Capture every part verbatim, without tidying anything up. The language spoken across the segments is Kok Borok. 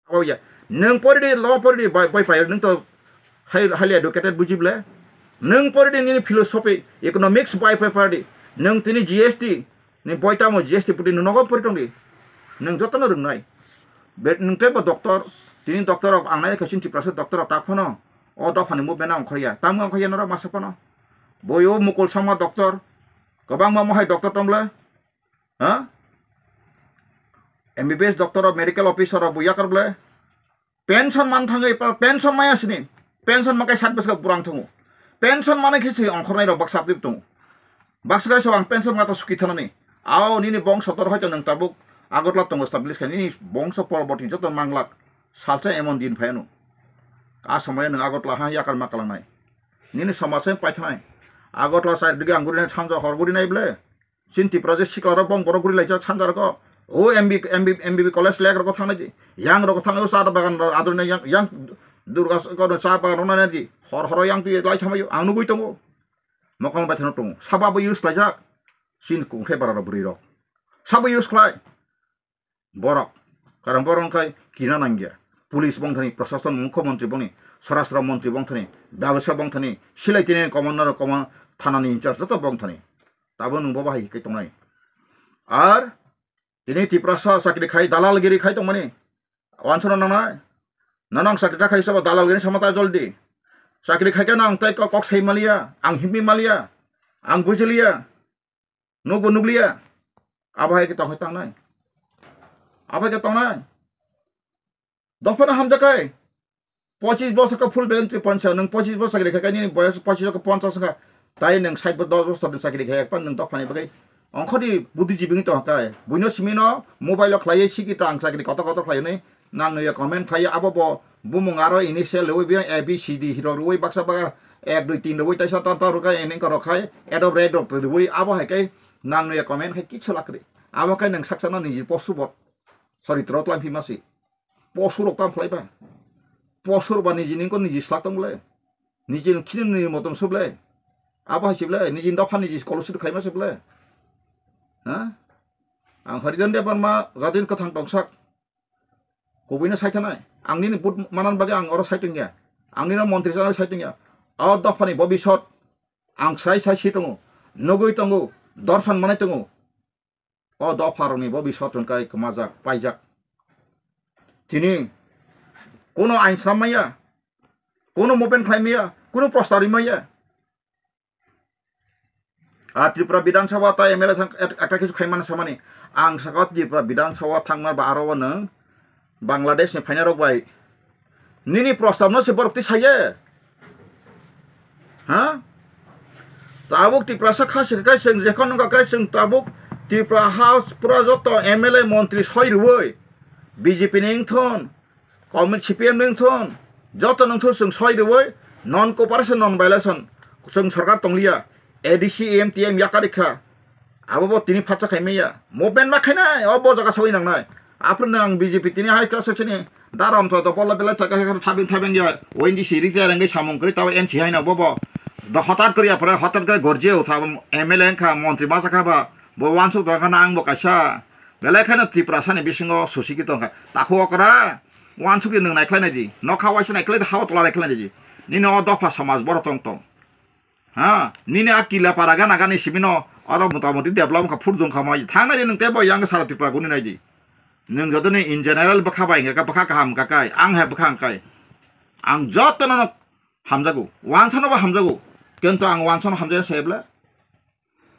Abo ya. Nwng pori di, law pori di, bai, bai pai, nwng to high, highly educated buji ble. Nwng pori di nini philosophy, economics bai pai pori di. Nwng tini G S T ni boi tamo G S T pori di nwng nogo pori tong di. Nwng joto no rwngnai. Be, nwng tei bo doctor, tini doctor rok ang nai khe chini Tiprasa doctor rok tak phano. O dophani movement ang khoriya. Tamo ang khoriya norok masa phano. Boi o mukul sama doctor. Kwbangma mohai doctor tong ble. Ha? M B B S doctor rok, medical officer rok bo yakar ble. Pension man thangwi pa-, pension maya sini. Pension makai sat bwswk burang thango. Pension manai khe se ongkhornai rok baksa aptwi tongo. Baksa kaisa ang pension mata suki thanani. Ao nini bongso tor hoito nwng tabuk Agartala tongo establish khai nini bongso poroborti joto manglak. Salsa emon din phai ano. A somoyo nwng Agartala ha yakar ma kalangnai. Nini somaj se paithanai. Agartala side dige ang gurinai sanja hor gurinai ble. Chini Tripura je sikla rok bong borok guri laijak sanja rok. O M B, M B, M B B college lek rok thangna di. Yang rok thangna cha bagan rok ador yang, yang Durga kono cha bagan rok nana di. Hor horo yang twi lai thamayo ang nugui tongo. Mokol bai thano tongo. Saba bo use laijak. Chini kungkhe bara rok bwrwi rok. Sabo use khlai. Borok. Karon borok wngkha kina nangya. Police bongthani, Prashasan, Mukhyamantri bongni, Swarashtra Mantri bongthani, Byabasya bongthani, silai tini commander, command, thanani in charge joto bongthani. Tabo nwng bo bahai hikai tongnai. Ar tini Tiprasa chakri khai, dalalgiri khai tongmani. Wansano nangnai. Nanang chakri ta khai sabo dalalgiri sama ta joldi. Chakri khai khe nang tai kok, kok sai maliya, ang himwi maliya, ang bujiliya. Nukbo nukliya. Abo hai khe tong hai tangnai. Abo hai khe tongnai. Dophano hamjakai. Pochis bosor ka full voluntary pension, nwng pochis bosor chakri khaikha, nini boyos pochis ka ponchas wngkha. Tai nwng sait bo dos bosor ni chakri khai, ekpan nwng dophani bagwi ongkhorni buddhijibi wngwi tongkha. Buino simino mobile o khlaiwi siki ta ang chakri kotor kotor khlaiwi. Nang nuya comment khai abo bo bumung aro initial rwi biya A B C D hero rwi baksa baksa ek dui tin rwi taisa ta ta rwkha ening korok khai Adobe Red rok rwi abo hai kai nang nuya comment khai kichu lakri abo kai nang saksa no niji posu bot sorry tro tlam phima si posu rok tam khlai ba posu rok ba niji ning ko niji slak tong le niji khini ni motom sub le abo hai sib le niji dopha niji scholarship khai ma sib le ha ang Harijan Debbarma jadin kathang tongsak Kubui no sai thanai. Ang nini but manan bagwi ang oro sai tongya. Ang nini montri chana sai tongya. O dophani bobisot ang sai sai si tongo. Nugui tongo. Dorson manai tongo. O dopha rokni bobisot hwnkhe kwmajak, paijak. Tini kuno ain slam maya. Kuno movement khlai maya. Kuno prostar ri maya. A Tripura Bidhan Sabha ta M L A thang ek-, ekta kisu khaimani samani. Ang saka Tripura Bidhan Sabha thangma ba aro nwng Bangladesh ni phaina rok bai. Nini prostab no se borok ti saye. Ha? Tabuk Tripura sa kha se kai seng jekon no kai seng tabuk Tripura House pura joto M L A montri soi rwoi B J P ni wngthon. Kaumil C P M ni wngthun, joto nungthun chwng soi rwui non cooperation, non violation chwng sorkar tongliya, A D C, A M T M yakarikha, abo bo tini phatsa khaimaya, movement ma khainai, o bo jaga soi nangnai. Aphuru nwng ang B J P tini high class section ni darom to, to bolla belai thaka khe thabing thabing ya, O N G C retire wngwi samung kwrwi tabo N C haino bo bo. Do hotat kwrwi aphuru hotat kwrwi gorjio thabo M L A wngkha, montri ma jakha ba, bo wansuk tongkha na ang bo kaisa. Belai kheno Tiprasani bisingo susikhi tongkha. Takhuk okra, wansukhe nwng naikhlai naidi. Nokha waisa naikhlai di, hao tola naikhlai naidi. Nini o dopha samaj borok tong tong. Ha, nini a kila para gana gani simino oro motamoti develop wngkha, phur dungkha mai. Thang naidi nwng teibo yang sara Tripura guni naidi. Nwng jotoni in general bwkha bai hwnkha, bwkha kaham hwnkha kai, ang hai bwkha hwnkha kai. Ang jotono no hamjago, wansano bo hamjago. Kintu ang wansano hamjaya se ble.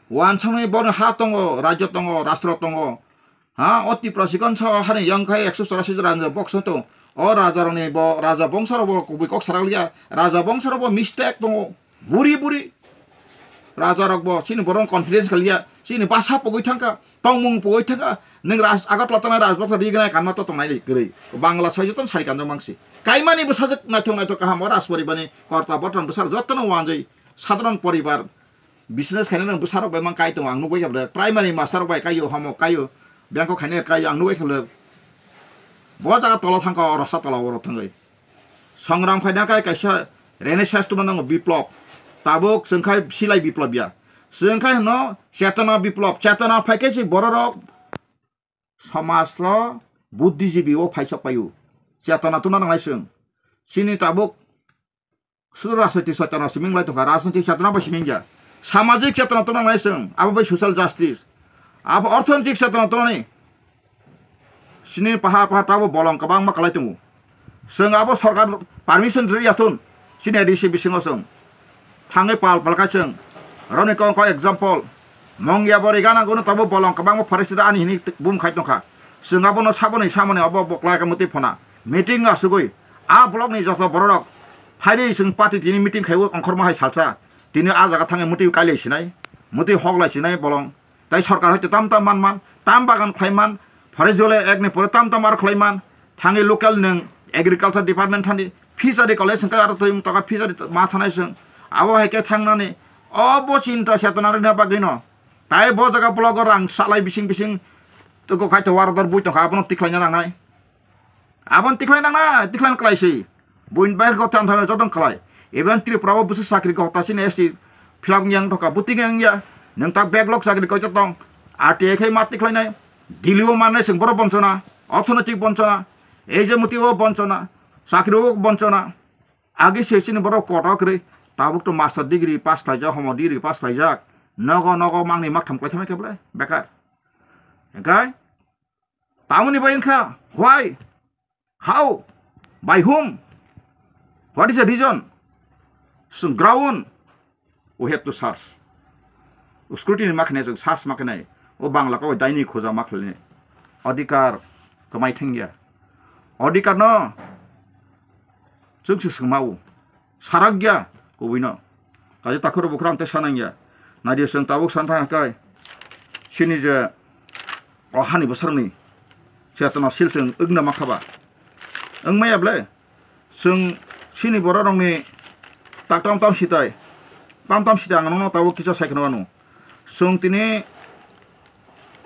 Wansongni bono ha tongo, rajyo tongo, rastro tongo. Ha, o Tripura sikon so hani yang khai ekso chorasi raja bokso tongo. O raja rokni bo, raja bongso rok bo kubui kok sarakliya. Raja bongso rok bo mistake tongo. Buri buri. Raja rok bo chini borok confidence kaliya. Chini basa pogoi thangka, tongmung pogoi thangka. Nwng raj, Agartala tangnai rajboksa rignai kanma to tongnai kwrwi. Bangla soi jotono sari kanjak mangsi. Kaimani bwsajwk naithok naithok kaham o rajporibarni korta borton bwsarok jotono wanjwi sadharon poribar. Business khainai rok bwsarok bai mang kai tongo, ang nugwi kha ble primary master rok bai kaio, homo kaio, bengkok khainai kaio, ang nugwi kha ble bo jaga tola thangkha, o rasa tola oro thangwi. Songram khaina kai kaisa renaissance tuma nango biplop, tabuk chwng khai silai biplop ya, chwng khai hwno chetona biplop, chetona phai khe se borok rok Somajlo buddhijibi o phaisok paio. chetona tuna nangnai chwng. Chini tabuk sudu rajniti chetona siming lai tongkha, rajniti chetona bai siming ya. Samajik chetona tuna nangnai chwng, abo bai social justice. Abo orthonoitik chetona tunani. Chini pahar pahar tabo bolong kwbangma kwlai tongo. Chwng abo sorkar permission rwi ya thun. Chini A D C bisingo chwng thangwi pal pal kha chwng. Roni kong kong example. Mongya bo rigana gono tabo bolong kwbangma forest ani hini bum khai tongkha. Chwng abono saboni samoni abo boklai ka mwtwi phona. Meeting asugwi. A block ni joto bororok phaidi chwng party tini meeting khaiwi ongkhorma hai salsa. Tini a jaga thangwi mwtwi kailai sinai. Mwtwi hoklai sinai bolong. Tai sorkar hoite tam tam man man, tam bagan khlai man, forest jole ek ni pore tam tam ar khlai man, thangi local nung agriculture department thani fishery college hwnkhe aro twi motaka fishery ma thanai chwng. Abo hai khe thangnani obo chinta chetona rwna bagwino. Tai bo jaga blogo rang salai bising bising tugo khai to warador bui tongkha abono tikhlaina nangnai. Abon tikhlai nang na, tikhlai klai si. Buin bai ko tan thang jotong klai. Even Tripura o busu sakri ko ta sini S T philak yang thoka buting yang ya. Nang tak backlog sakri ko jotong. R T I khai mat tikhlai nai. Delhi o manai sing boro bonchona. Orthonoitik bonchona. Ei je muti o bonchona. Sakri o bonchona. Agi se sini boro koto kri. Tabuk to master degree pass khlai jak, homo degree pass khlai jak. Nogo nogo mangni mak tham klai thamai keble. Bekar. Engkai? Tamoni bai wngkha, why? How? By whom? What is the reason? Chwng ground, we have to search. Scrutiny ma khenai chwng search ma khenai. O Bangla kok daini khoja ma khlainai. Adhikar kwmai thangya. Adhikar no chwng se swngmao. Sarakya kubui no. Kaisa takhurok bukhurok ang tei sanang ya. Naidi chwng tabuk san thang kai. Chini je o hani bwsarokni chetona sil chwng wngna mankha ba. Wngmaya ble? Chwng chini bororokni tak tam tam sitai. Tam tam sitai ang nono tabuk kisa sai kheno ano. Chwng tini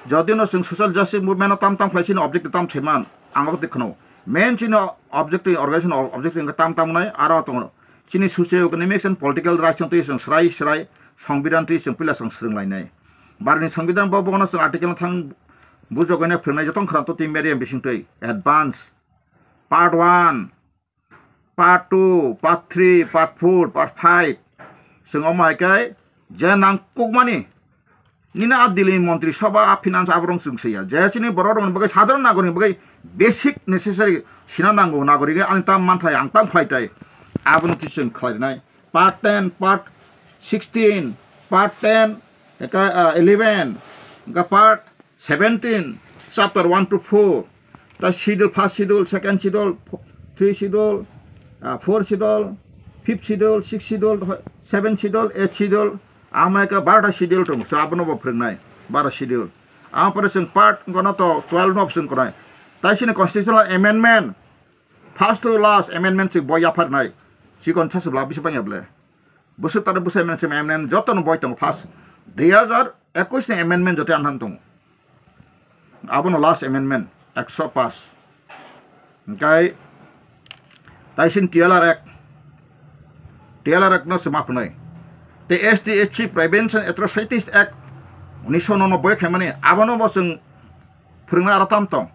jodi no chwng social justice movement no tam tam khlai chini objective tam thaiman ang abo twi kheno. Main chini objective, organization objective wngkha tam tam nai aro tongo. Chini socio-economics and political rights no twi chwng srai srai songbidan twi chwng puila chwng swrwng lainai. Bharatni songbidan bo bono chwng article no thang bujok bai no phwrwngnai jotong khwran to twi media bising twi advance part one, part two, part three, part four, part five. Chwng omo hai khe je nangkukmani nini a Delhi Montri Sabha, a finance aborok chwng saiya. Je chini borok rokni bagwi sadharon nagorikni bagwi basic necessary sina nango, nagorikni ani tam manthai ang tam khlai tai. Abono twi chwng khlai rwnai. Part ten, part sixteen, part ten, eka, ah, eleven, eka part seventeen, chapter one to four, ta schedule, first schedule, second schedule, fo-, three schedule, ah, four schedule, fifth schedule, sixth schedule, seventh schedule, eighth schedule, ama eka barota schedule tong, so abono bo phwrwngnai, baro schedule. Ama pore chwng part gono to twelve no chwng konai. Tai sini constitutional amendment, first to last amendment chwng bo yapharnai, chikon saswk la bisi bangya ble. Bwswk tare bwsai mensem amendment joto no boi tongo first dui hazar ekwis ni amendment joto anhan tongo. Abono last amendment ekso pass. Hingkai taisin T L R Act, T L R Act no se ma phunai. Te S T S C Prevention Atrocities Act unisho nono boi khaimani abono bo chwng phwrwngna aro tam tong.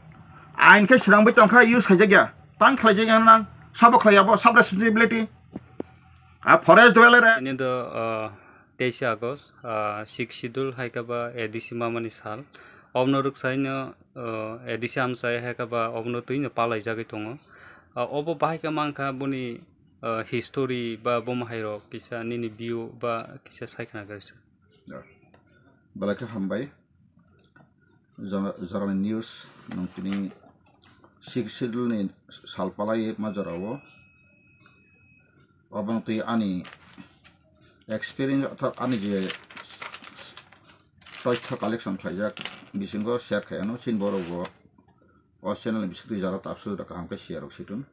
Ain khe swnamwi tongkha use khaijakya. Tang khlaijakya nang sabo khlaiya bo sub responsibility. A forest dweller act. Ini do, uh, teisa August, uh, six schedule hai khe ba A D C mamani sal. Obno rwksaino, uh, A D C amchai hai khe ba obno twino palaijagwi tongo. Uh, obo bahai khe mankha boni, uh, history ba bomo hai rok kisa nini view ba kisa sai khna kaisa. Belai khe hambai. Jora-, jorani news nwng tini six schedule ni sal palai ma jora o. Obo nwng twi ani experience orthat ani je toitho collection khlaijak bisingo share khai ano chini borok bo o channel ni bisingtwi jaro tapsu jora kaham khe share rok situng.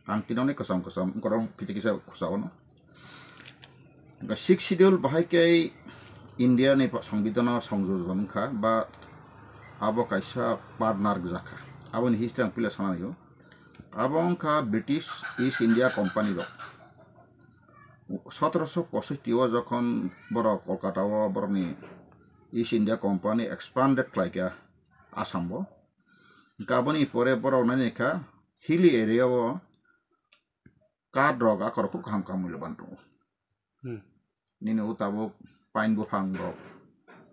Ang tini kwcham kwcham wngkorok phiti kisa khusao no. Hwnkhe six schedule bahai khe India ni songbidan o songjojon wngkha ba abo kaisa part narwkjakha. Aboni history ang puila sana naiyo. Abo wngkha British East India Company rok. Sotoroso posotti o jokhon borok Kolkata o borokni East India Company expanded khlaikha Assam o. Hwnkhe aboni pore borok nai naikha hilly area o kath rok akhor khub kaham kaham mulyaban tongo. Hmm. Nini o tabuk pine buphang rok,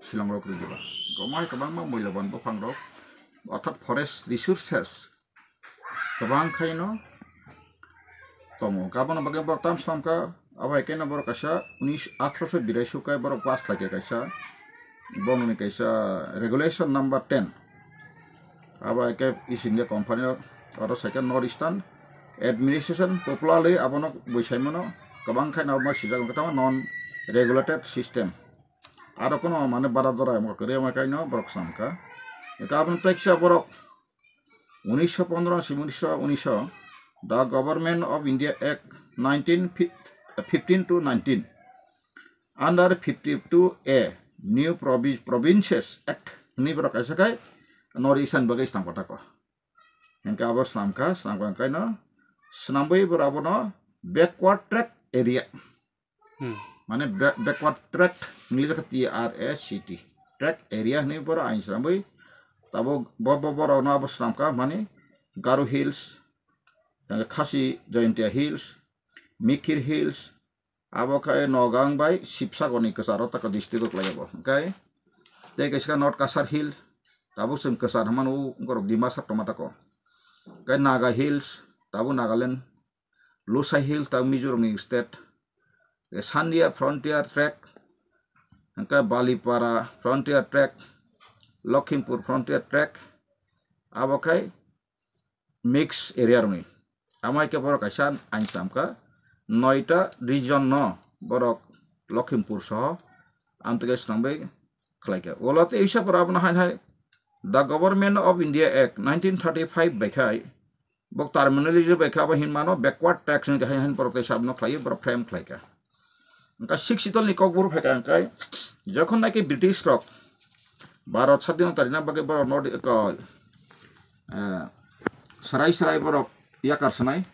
silong rok rigiba. Gomai kwbangma mulyaban buphang rok, orthat forest resources kwbang khaino tongo. Kabana bagwi borok tam slamkha, abo hai khe no borok kaisa unis, atharoso birai sukai borok pass khlaikha kaisa, borokni kaisa regulation number ten. Abo hai khe East India Company rok, oro sai khe North Eastern Administration popularly abono bui saimano kwbang khaino abo sijak wngkha tamo non regulated system. Aro kono mane bara dora wngkha kwrwi wngkha kaino borok slamkha. Eka aboni tei kisa borok unisho pondro si unisho, unisho, The Government of India Act nineteen fifteen to nineteen, under fifty-two A, New Provi-, Provinces Act hwnwi borok kaisa khai North Eastern bagwi slam kotako. Hingke abo slamkha, slamkha hingke no swnamwi borok abono backward tract area. Hmm. Mane ba-, backward tract, English khe T R A C T. Tract area hwnwi borok ain swnamwi tabuk bo, bo, borokno abo swnamkha, mane Garo Hills, Khasi Jaintia Hills, Mikir Hills, abo khe Nogang bai Sibsagor ni kwcharo tako district o khlai abo. Hwnkhe tei kaisa North Cachar Hill, tabuk chwng kwchar hwnmano, borok Dimasa tongma tako. Hwnkhe Naga Hills, tabuk Nagaland, Lusai Hill, tabuk Mizoram ni state, Sandia Frontier Tract, hwnkhe Balipara Frontier Tract, Lokhimpur Frontier Tract, abo khe mix area rokni. Amai khe borok kaisa ain chamkha, noita region no borok Lokhimpur soho amtwkhe swnamwi khlaikha. Ulo tei isa pora abono hain hai The Government of India Act nineteen thirty-five bai khai bok terminology bai kha abo hinmano backward tax ni hai hain borok tei sabno khlaiwi borok frame khlaikha. Hingkha sixth schedule ni kokbor phaikha hingkhe jokhon naki British rok Bharat sadinota rina bagwi borok no ko, eh, serai serai borok yakar sanai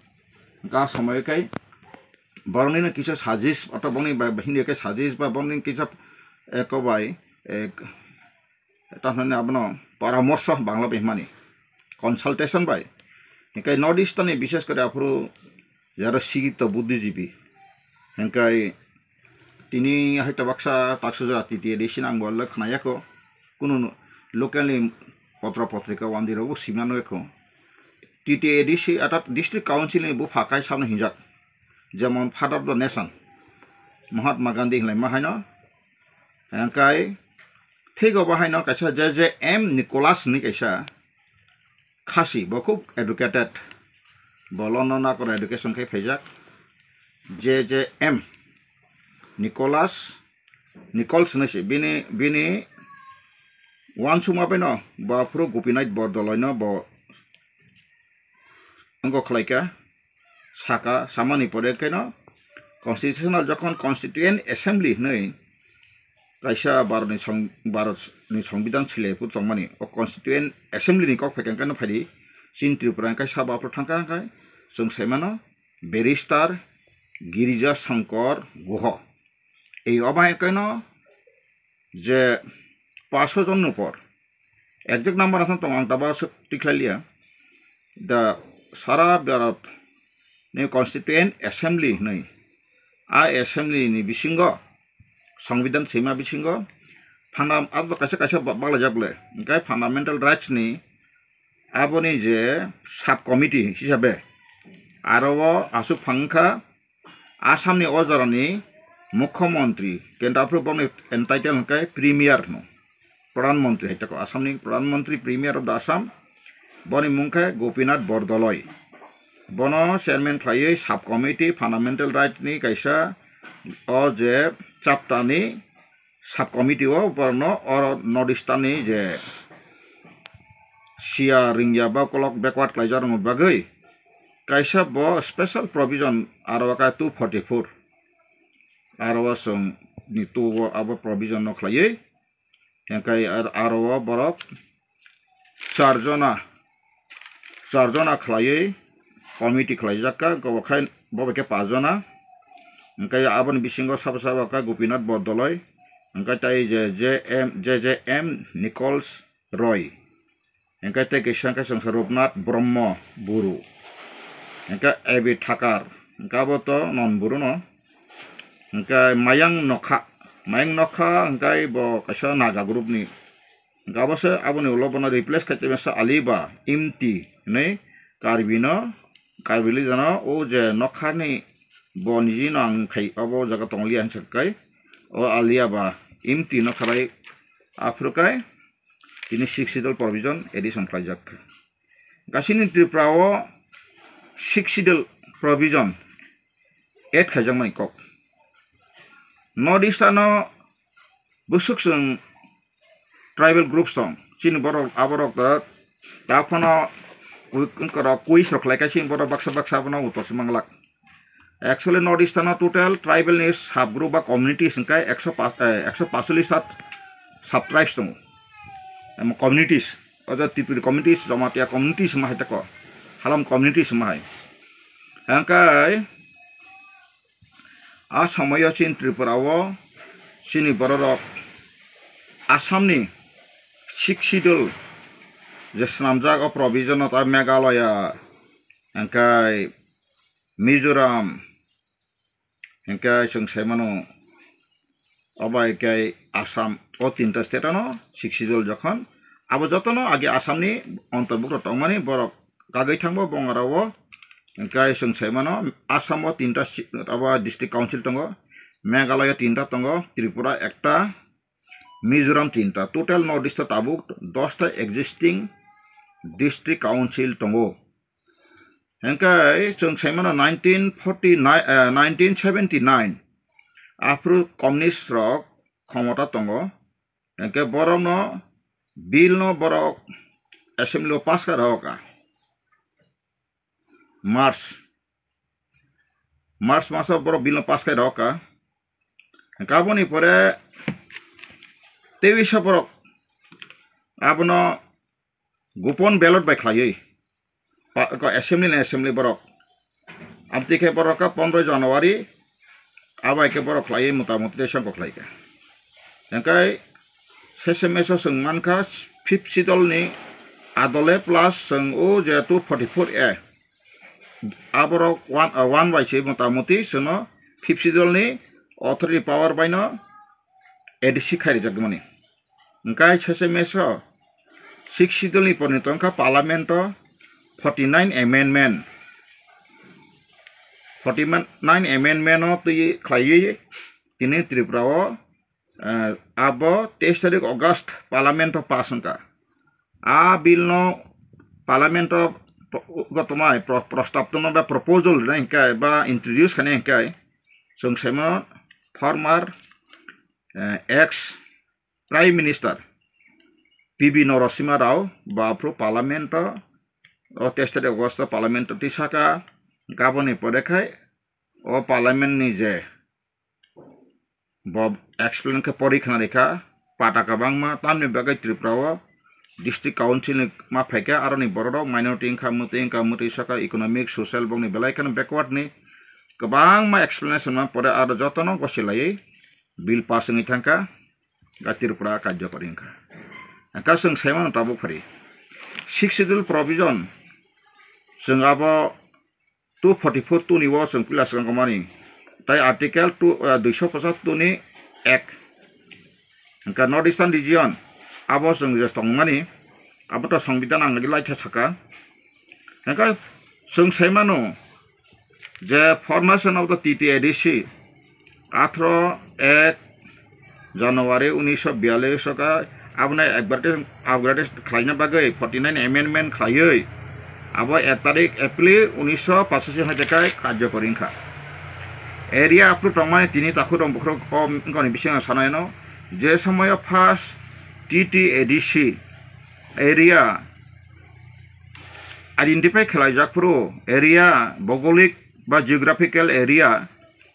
hingkha somoi kai borok nino kisa sajis oto boni bai hindi kai sajis ba boni kisa, eh, ko bai, eh, ta hwnani abono paramorsho Bangla bai hwnmani consultation bai hingkhe North East ni bishes kore aphuru jaro sikito buddhijibi hingkhe tini hai tabaksa taksujora T T A D C nang bo le khnayako kunu local ni potro potrika wandi rogo simano ekho T T A D C atat district council ni bupha kai samno hinjak jemon father of the nation Mahatma Gandhi hinlai ma haino hingkhe thik obo haino kaisa J J M Nicholas hinwi kaisa Khasi, bo khub educated, bo London akoro education khai phaijak, J J M Nicholas, Nichols hinwi se, bini, bini uansukma baino bo aphuru Gopinath Bordoloi no bo wngkok khlaikha, saka, samani pore khe no constitutional jokhon Constituent Assembly hinwi kaisa Bharat ni song-, Bharat ni Songbidan sile phuru tongmani, o Constituent Assembly ni kok phaikha hwnkhe no phaidi, chini Tripura hwnkhe sabo aphuru thangkha hwnkhe chwng saimano Barrister Girija Shankar Guha. Ei obo hai khe no je paso jon ni por, exact number aswk tongo ang tabuk aswk tikhlai liya, the sara Bharat ni Constituent Assembly hinwi, a assembly ni bisingo, Songbidan sima bisingo, funda-, abo kaisa kaisa ba-, baglajak le, hwnkhe fundamental rights ni aboni je sub committee hisabe aro o aswk phang wngkha, Assam ni o jora ni Mukhyamantri, kenta aphuru bokni entitle hwnkhe Premier hwno, Pradhan Mantri hai tako, Assam ni Pradhan Mantri, Premier of the Assam, boni mung khe Gopinath Bordoloi. Bono chairman khlaiwi sub committee fundamental right ni kaisa o je chapter ni sub committee o borokno oro North Eastern ni je siya ringya ba kolok backward khlaijak rokni bagwi kaisa bo special provision aro khe two forty-four aro o chwng ni two o abo provision no khlaiwi hingkhe ar-, aro o borok char jona, char jona khlaiwi committee khlaijak kha, hwnkhe bo khai bo bai khe paanch jona. Hwnkhe aboni bisingo sabo sabo kha Gopinath Bordoloi, hwnkhe tei je J M, J J M Nichols Roy, hwnkhe tei kisa hwnkhe chwngsa Rupnath Brahma Buru. Hingke Ebi Thakar, hingke abo to non Buru no. Hingke Mayang Nokha, Mayang Nokha hingke bo kaisa Naga group ni. Hingke abo se aboni ulo bono replace khai tongmani sa Aliba Imti hinui Karbi no, Karbi lijano o je Nokha ni bo niji no ang khai abo jaga tonglia hinsa kai o Aliaba Imti no khabai aphuru kai tini Sixth Schedule provision addition khlaijak. Gasini Tripura o Sixth Schedule provision add khaijakmani kok. North East ano bwswk chwng tribal groups tong, chini borok aborok da, da phano wi-, wngkorok quiz rok khlai kha, chini borok baksa baksa abono uttor se manglak. Actually, North East ano total tribal ni sub group ba communities hingkhe ekso paanch, eh, ekso paanchchollish ta sub tribes tongo. Em, communities, o jaga Tripuri communities, Jamatia communities wngma hai tei ko, Halom communities wngma hai. Hingkhe a somoyo chini Tripura o chini bororok Assam ni Sixth Schedule je swnamjak o provision o ta Meghalaya, hingkhe Mizoram, hingkhe chwng sai mano, obo hai khe Assam, o tinta state ano Sixth Schedule jokhon, abo jotono age Assam ni ontorbukto tongmani borok kagwi thangbo bongorao, hingkhe chwng sai mano Assam o tinta si-, abo district council tongo, Meghalaya tinta tongo, Tripura ekta, Mizoram tinta, total North East o tabuk dosta existing district council tongo. Hingkhe chwng sai mano nineteen forty-nine, eh, nineteen seventy-nine aphuru communist rok khomota tongo. Hingkhe borokno bill no borok assembly o pass kha rw kha. March, March maso borok bill no pass kha rw kha. Hingkhe aboni pore tei wisa borok abono gupon ballot bai khlaiwi pa-, ko assembly ni assembly borok. Amtwi khe borok kha pondro January, abai khe borok khlaiwi mota moti tei songkok khlai kha. Hingkhe sese meso chwng mankha fifth schedule ni adole plus chwng o je two forty-four A aborok one, one bai se mota moti chwngno fifth schedule ni authority power bai no A D C khai rijak mani. Hingkhe sese meso Sixth Schedule ni porni tongkha Parliament o forty nine amendment. Forty nine amendment o twi khlaiwi tini Tripura o, eh, abo teis tarik August Parliament o pass wngkha. A bill no Parliament o pro-, gotomai pro-, prostab tongma ba proposal rina hingkhe ba introduce khaina hingkhe chwng saimano former, eh, ex Prime Minister P V Narasimha Rao bo aphuru Parliament o, o teis tarik August o Parliament o tisaka, gaboni pore khai o Parliament ni je bo explain khe pori khna rikha, pata kwbangma, tamni bagwi Tripura o district council ni ma phaikha, aroni borok rok minority wngkha, mwtwi wngkha, mwtwi saka economic, social bokni belai kheno backward ni kwbangma explanation ma pore aro jotono gosilaiwi bill pass wngwi thangkha. Ga Tripura karjokori wngkha. Hingkha chwng saimano tabuk phari Sixth Schedule provision, chwng abo two forty-four two ni o chwng pila swkang mani, tai Article two, ah, duiso pochattor ni ek. Hingkha North Eastern Region abo chwng je tongmani, abo to Songbidan ang laitha saka. Hingkha chwng saimano je formation of the T T A D C, atharo ek January unisho biyallis o kha, abono advertise, upgrade khlaina bagwi forty nine amendment khlaiwi abo ek tarik April unisho pachashi hai khe karjokori wngkha. Area aphuru tongmani tini takhuk rok bukhuk o wngkha ni bisingo sanai no, je somoyo first T T A D C area identify khlaijak phuru, area bhougolik ba geographical area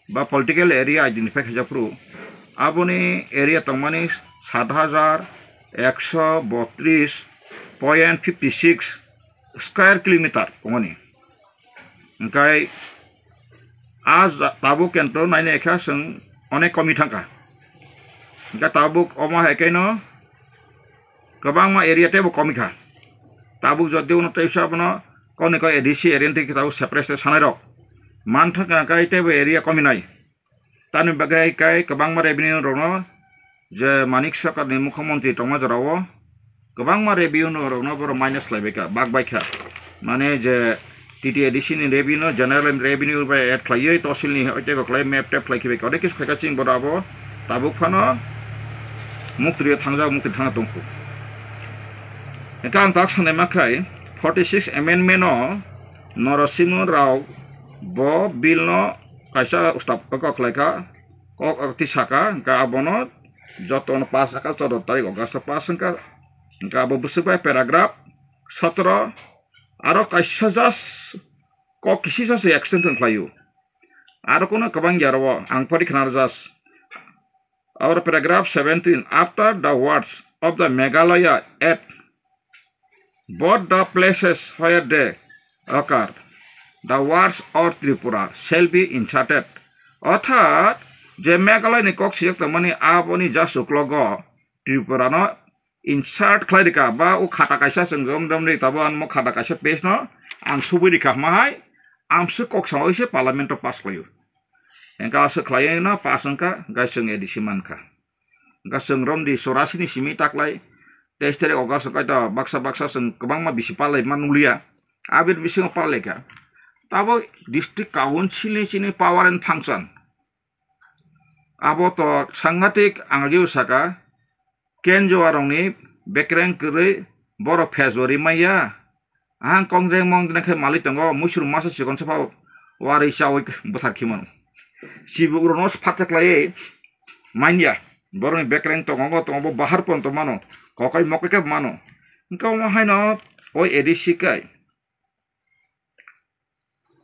ba political area identify khaijak phuru, aboni area tongmani sat hajar ekso botris point fifty six square kilometer tongmani. Hingkhe a ja-, tabuk kentro nainai kha chwng onek komi thangkha. Hingkhe tabuk omo hai khe no kwbangma area teibo komi kha. Tabuk jodi uno teisa abono koni ko A D C area ni twi tabuk separate state sanai rok. Manthaka kai teibo area kominai. Tamni bagwi kai kwbangma revenue rokno je Manik Sarkar ni mukhyamantri tongma jorao kwbangma revenue rokno borok minus khlaibai kha, bak bai kha. Mane je T T A D C ni revenue, general revenue bai add khlaiwi tosil ni hoite kok khlai map tap khlai khibai kha. Ode kisu khaika chini borok abo tabuk phano muktri thangjak, muktri thangna tongkhu. Hingke ang tak sanai ma khai forty six amendment o Norosimha Rao bo bill no kaisa stop kok khlai kha, kok twi saka, hingke abono jotono pass kha, choudo tarik August o pass wngkha, hingke abo bwswk bai paragraph sotoro aro kaisa just kok kisisa se extension khlaio, aro kono kwbang ya ro ang pori khna just. Our paragraph seventeen, after the words of the Meghalaya Act, both the places where they occur, the words or Tripura shall be inserted. Orthat je Meghalaya ni kok sijak tongmani aboni just uklogo Tripura no insert khlai rika ba o khata kaisa chwng jom jom ri tabo ang mo khata kaisa page no ang subui rika hma hai amswk kok sa oise parliament o pass khlaio. Hingke aswk khlai no pass wngkha, hingke chwng A D C mankha. Hingke chwng romdi chorasi ni simi taklai teis tarik August o kaito baksa baksa chwng kwbangma bisi palai man nuliya. Aboni bisingo parlaikha. Tabo district council ni chini power and function. Abo to sangatik ang ageo saka, Kenjoa rokni bekreng kwrwi borok phesbo rimaiya. Ang kongjeng mongjeng khe malwi tongo, muisuru masa chikon sapha warwi chawi bwthar khimano. Chibuk rokno phatek laiwi manya. Borokni bekreng tongo, tongo bo bahar pon tongmano. Kokai mokai khe mano. Hingke omo haino o A D C kai.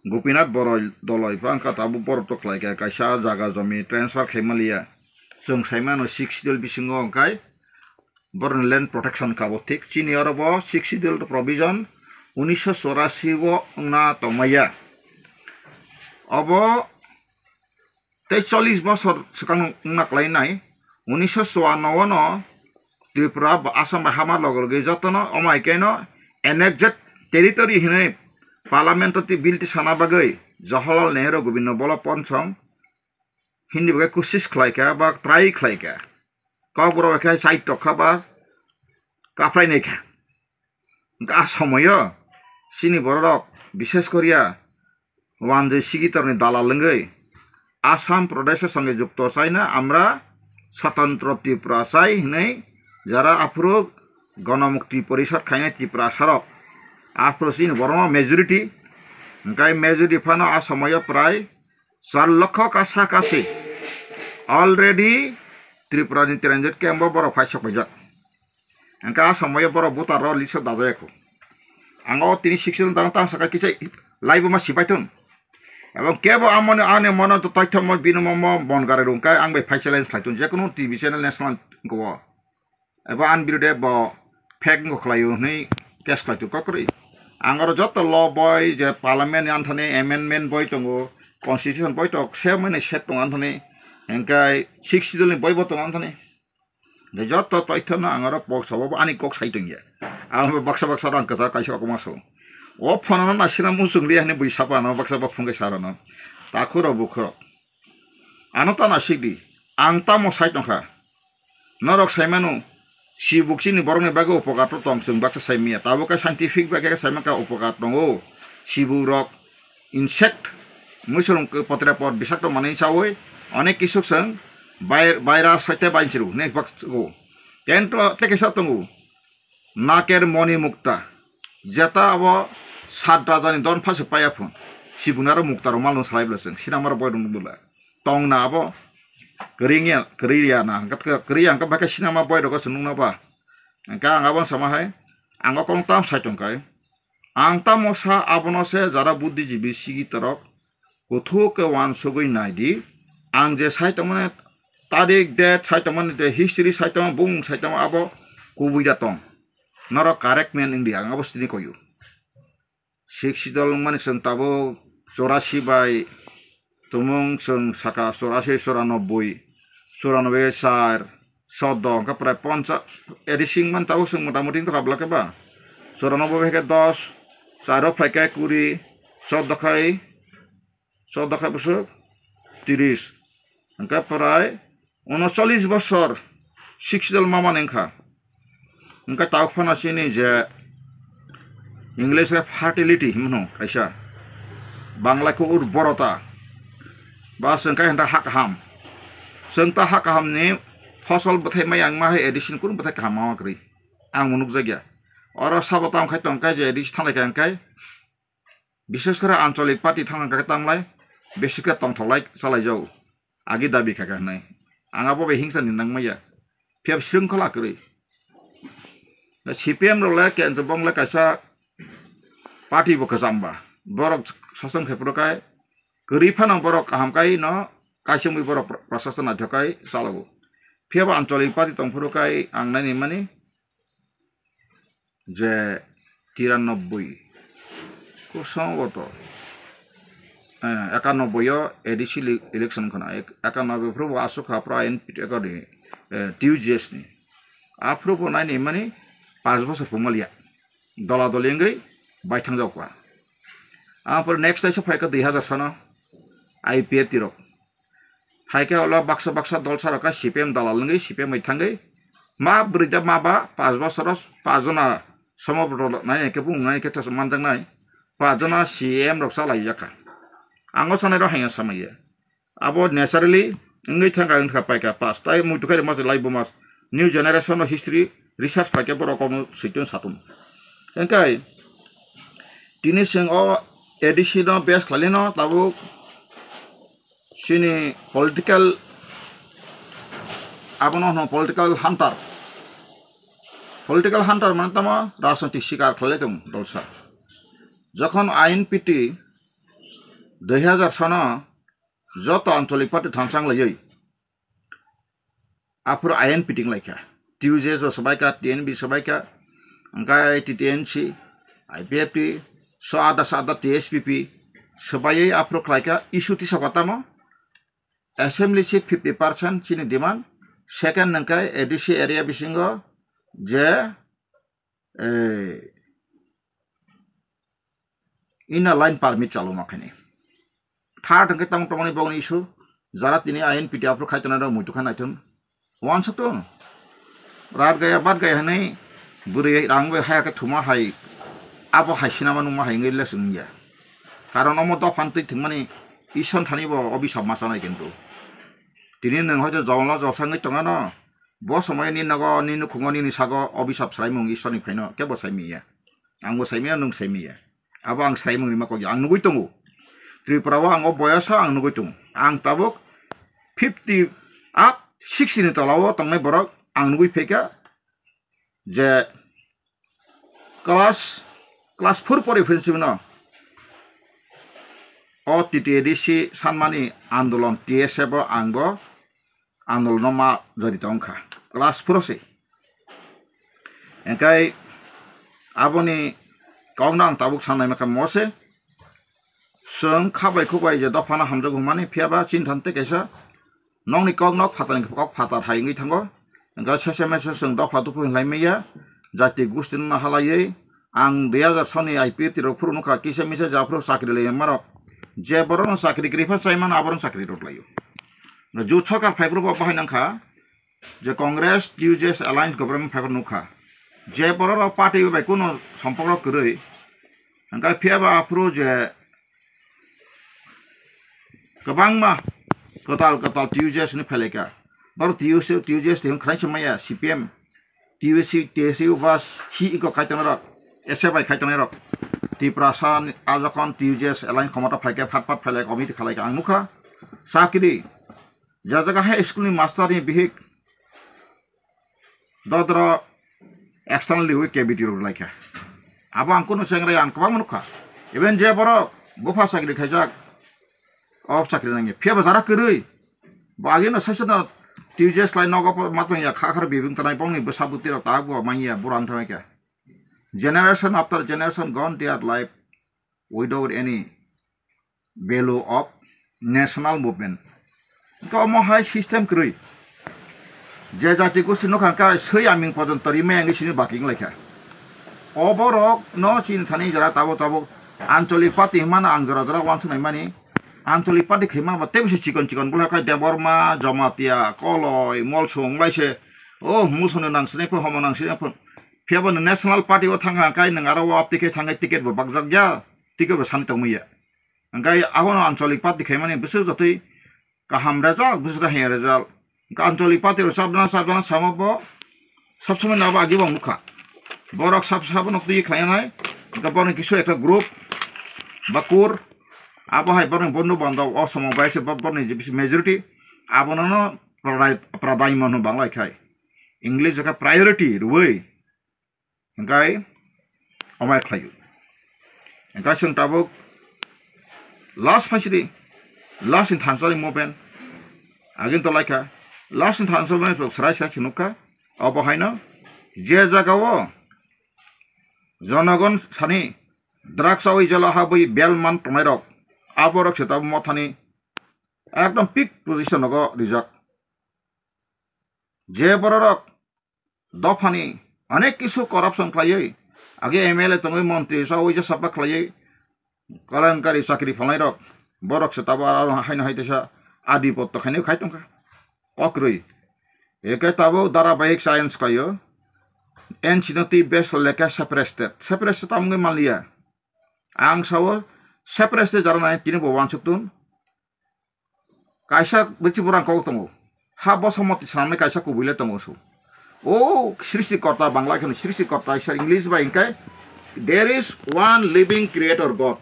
Gopinath Boroi doloi pha wngkha tabuk borok to khlai kha kaisa jaga jomi transfer khai maliya. Chwng sai mano six schedule bisingo wngkhai borokni land protection kha bo thik. Chini oro bo six schedule provision unisho chorasi o wngna tongmaya. Obo tei chollish bosor swkang wngna kwlai nai. Unisho chuanno o no Tripura bo Assam bai hama logo logi jotono omo hai khe no annexed territory hinwi parliament o twi bill tisana bagwi Jawaharlal Nehru, Govinda Ballabh Pant Singh Hindi bai khe kusis khlai kha ba try khlai kha. Kokborok bai khe side tokha ba kaphrai nai kha. Hingke a somoyo chini bororok, bishes koriya wanjwi sigitorni dalal wngwi Assam Pradesh o songe jukto chaina amra swtantro Tripura chai hinwi jara aphuru Ganamukti Porishad khainai Tiprasarok aphuru chini borokno majority, hingke majority phano a somoyo prai char lokho kasa kasi already Tripura ni transit camp o borok phai sok paijak. Hingke a somoyo borok voter rok list o dajayakho. Ang o tini sixteen tang tang saka kisa live ma sipai thun. Ebong kebo amoni ani mono to toithomo bini mo, mo mon gari rung kai ang bai phai challenge khlai thun. Jekunu T V channel national ko. Ebo ani birude bo fake wngkha khlaio hwnwi case khlai tu kokrwi. Ang oro joto law boi je parliament ni anthani amendment boi tongo, constitution boi tok se mani set tongo anthani, hingke sixth schedule ni boi bo tongo anthani. De joto toithono ang oro box sabo bo ani kok sai tongya. Ang bo baksa baksa rang kwchar kaisa kokma sao. O phone no nasina muchung liya hwnwi bui sapa no baksa ba phungai saro no. Takhuro bukhuro. Ano ta nasik di. Ang tamo sai tongkha. Norok saimano, sibuk chini borokni bagwi upokar to tong, chwng baksa saimanya. Tabuk khe scientific bai khe saimankha upokar tongo. Sibuk rok insect, muisurung potre pot bisakto manwi chawi, onek kisuk chwng bai-, virus hoite bai chwrwi hwnwi bakgo. Kento tei kisa tongo, naker moni mukta. Jeta abo sat rajani don phase paya phun. Sibuk naro mukta rok malno salai bwla chwng, sinamaro boy rok nukbwla. Tongna abo kwrwngya, kwrwngya na, hwnkhe kwrwngya hwnkhe bai khe sinama boy rok se nukna ba. Hwnkhe ang abo sama hai, ang o kong tam sai tong kai. Ang tamo sa abono se jara buddhijibi sigi torok kuthuk khe uansugwi nai di. Ang je sai tongmani tarik, date sai tongmani, de history sai tongmani, bumung sai tongmani, abo kubui da tong. Norok correct man wng di, ang abo sini koyu. Sixth Schedule wngmani chwng tabuk chorasi bai tumung chwng saka chorasi, choranobboi, choranobboi char, soddo hwnkhe prai poncha-, A D C wngmani tabuk chwng motamuti wngtokha bwlake ba? Choranobboi bai khe dos, Charo phaikhe kuri, choddo khai, choddo khai bwswk tiris. Hwnkhe prai unocholish bosor six dal mama ni wngkha. Hwnkhe tabuk phano chini je English khe fertility himno kaisa, Bangla khe urborota, ba chwng khe hwnta ha kaham. Chwng ta ha kaham ni fosol bwthai maya wngma hai addition kunu bwthai kaham ma kwrwi. Ang bo nukjakya. Oro sabo tamo khai tong khe je addition thanglai kha hwnkhe, bishes kore ancholik party thangna khe tanglai, besi khe tongthoklai chalaijao. Agi dabi kha khe hwnwi. Ang abo bai hingsa ni nangmaya. Phiya sringkhola kwrwi. C P M rok le kenjwbong le kaisa party bo kwcham ba. Borok sasong khai phuru khai kwrwi phano borok kaham kai no kaisa mui borok pra-, prasasana jokai chalago. Phiya bo ancholik party tong phuru khai ang nai ni mani je tiranoboi, kosong oto, eh, ekanobboi o A D C ele-, election khna, ek-, ekanobboi phuru bo aswk kha phuru I N P T ni, eh, T U J S ni. Aphuru bo nai ni mani panch bosor pungmaliya. Dola doli wngwi bai thangjak kha. Aphuru next taisa phai kha dui hazar sano I P F T rok. Hai khe ulo baksa baksa dol sa rok khe C P M dalal wngwi C P M bai thangwi ma bwrwi da ma ba panch bosor o panch jona somo rw nai khe bung nai khe manjak nai panch jona C M rok cha lai jak kha. Ang o sanai rok hai ya samai ya. Abo naturally wngwi thang kha wngkha paikha pass. Tai muitu khairokma se lai bo mas new generation no history research paikha borok kokno switun satun. Hwnkhe tini chwng o A D C no base khlailino tabuk chini political abono hwno political hunter. Political hunter mane tamo rajniti sikar khlai tong dolsa. Jokhon I N P T dui hazar sano joto ancholik party thanchang laiwi aphuru I N P T wng lai kha. T U J S bo swbai kha, T N B swbai kha, hwnkhe T T N C, I P F T, so ada so ada T S P P swbaiwi aphuru khlai kha issue tisa ba tamo assembly seat fifty percent chini demand, second hwnkhe A D C area bisingo je, eh, inner line permit chaloma khaini. Third hwnkhe tamo tongmani bongni issue, jara tini I N P T aphuru khai tongnai rok muitu kha naithun. Wansuktung. Rat gaya bat gaya hwnwi bwrwi rang bai haya khe thuma hai, abo hai sinama nungma hai wngwi lesung wngya. Karon omo dophan twi thwngmani Isor thani bo obisap ma chanai kintu. Tini nwng hoito jonglo joksa wngwi tongano, bo somoyo ni nogo, ni nukhungo, nini sago obisap swraimung Isorni phaino kebo saimiya. Angbo saimiya, nwng saimiya. Abo ang swraimung rima kokya. Ang nugwi tongo. Tripura o ang o boyoso ang nugwi tongo. Ang tabuk fifty up, sixty ni tola o tongnai borok ang nugwi phaikha je class, class four pori philsibino o T T A D C sanmani andolon T S F o ang bo andolon no ma jori tong kha class four o se. Hingke aboni kokno ang tabuk sanai ma kha mo se. Chwng kha bai khuk bai je dophano hamjak hwnmani, phiya ba chini thante kaisa nokni kok nok phatar ni kok phatar hai wngwi thango. Hingke sese mese chwng dopha dophi hinlai maya, jati gusti no halaiwi ang dui hajar soni I P F T rok phuru nukha, kisa misa japhuru chakri lai ma rok, je borok no chakri kwrwi pha chai mano, aborok no chakri rw lai o. Jut sarkar phai phuru bo bahai nang kha, je Congress T U J S alliance government phaibar nukha, je borok rok party bai kunu sompok rok kwrwi, hingke phiya ba aphuru je kwbangma kwtal kwtal T U J S ni phelaika, borok T U C, T U J S twi khwlai se maya, C P M, T U C, T S U ba C E ko kaitornai rok, S F I kaitornai rok, Tiprasa ni a jokhon T U J S alliance khomota phaikhe phat phat phailai committee khalaika ang nukha, chakri. Ja jaga high school ni master ni bihik dodro external riwi K B T rok lai kha. Abo ang kunu chengrai ang kwbangma nukha. Even je borok bupha chakri khaijak, o chakri nangya. Phiya ba jara kwrwi. Bo agino saisono T U J S lai nogo matwng ya kha khar bibing tanai bongni bwsa bwtwi rok tabuk bo manya burang tanai kha. Generation after generation gone their life without any value of national movement. Hingke omo hai system kwrwi. Je jati gosti nokha hingke swi aming pojonto rimai wngwi sini baki wnglaikha. O borok no chini thani jora tabuk tabuk ancholik party hwnmano ang jora jora uansuk nai mani. Ancholik party khaima ba tei bisi chikon chikon bwlai khe Debbarma, Jamatia, Koloi, Molsong, Laise, o Molsong no nang sinai phun, Homo nang sinai phun. Phiya bo nwng national party o thang kha kai nwng aro o aptwi khe thang khe ticket bo bakjak ya, ticket bo sani tongmaya. Hwnkhe abono ancholik party khaimani bwswk jotoi kaham result, bwswk hamya result. Hwnkhe ancholik party rok sabjana sabjana samo bo sab somoi nabo agi bo nukha. Borok sab sabo no twi khlainai, hwnkhe bono kisu ekta group ba kur, abo hai bono bondhu bandhab o somo bai se bo-, boroni je bisi majority abono no pradai, pradai mano banglai khai. English jaka priority rwui. Hingkai amai khlaio. Hingkai chwng tabuk last phaisidi, last ni thansa ni movement. Agin to laikha, last ni thansa movement rok srai srai se nukha. Obo haino je jaga o jonogon sani drugs o jela habwi bel man tongnai rok, abo rok se tabuk mothani ekdom peak position nogo rijak. Je bororok dophani onek kisu corruption khlaiwi, age M L A tongwi montri sawi je sapa khlaiwi, kalankari chakri phalnai rok, borok se tabuk aro haino hai teisa adipotto khainwi khai tongkha. Kokrwi. Eke tabuk dharabahik science khlaio. N C no twi best lekha separate state. Separate state tamungwi manliya. Ang sao separate state jara nai tini bo wansuk tun. Kaisa bwtwi borang kok tongo. Ha bosa moti swnamnai kaisa kubui le tongo su. O Srishti Korta, Bangla kheno Srishti Korta, isa English bai hingkhe, "There is one living creator God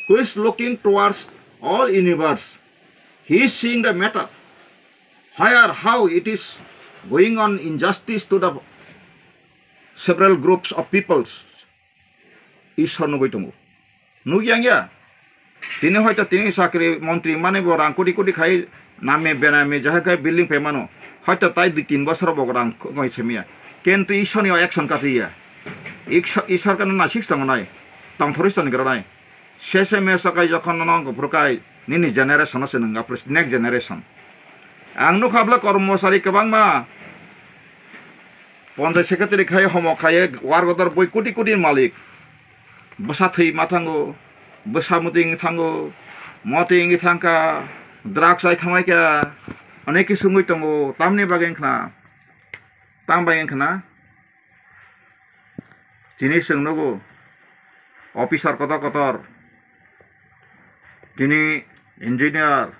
who is looking towards all universe. He is seeing the matter, where, how it is going on injustice to the several groups of peoples." Ishwar nugui tongo. Nugya wngya? Tini hoito tini chakri montri manwi bo rang koti koti khai name bename jahai khai building phai mano. Hoito tai dui tin bosor bo rang koi semiya. Kintu Ishwar ni o action kati ya. Ishwar kano nasik tongo nai. Tongthorwi tongni gra nai. Sese mesa kai jokhon nono gopro kai nini generation no se nung apre next generation. Ang nukha bla kormosari kwbangma. Ponjai secretary khai homo khai work order bui koti koti malik. Bwsa thwi ma thango, bwsa muting thango, moting thangkha, drugs ai thamai kha, onek kisu wngwi tongo, tamni bagwi wngkhna, tam bai wngkhna. Tini chwng nugo, officer kotor kotor, tini engineer,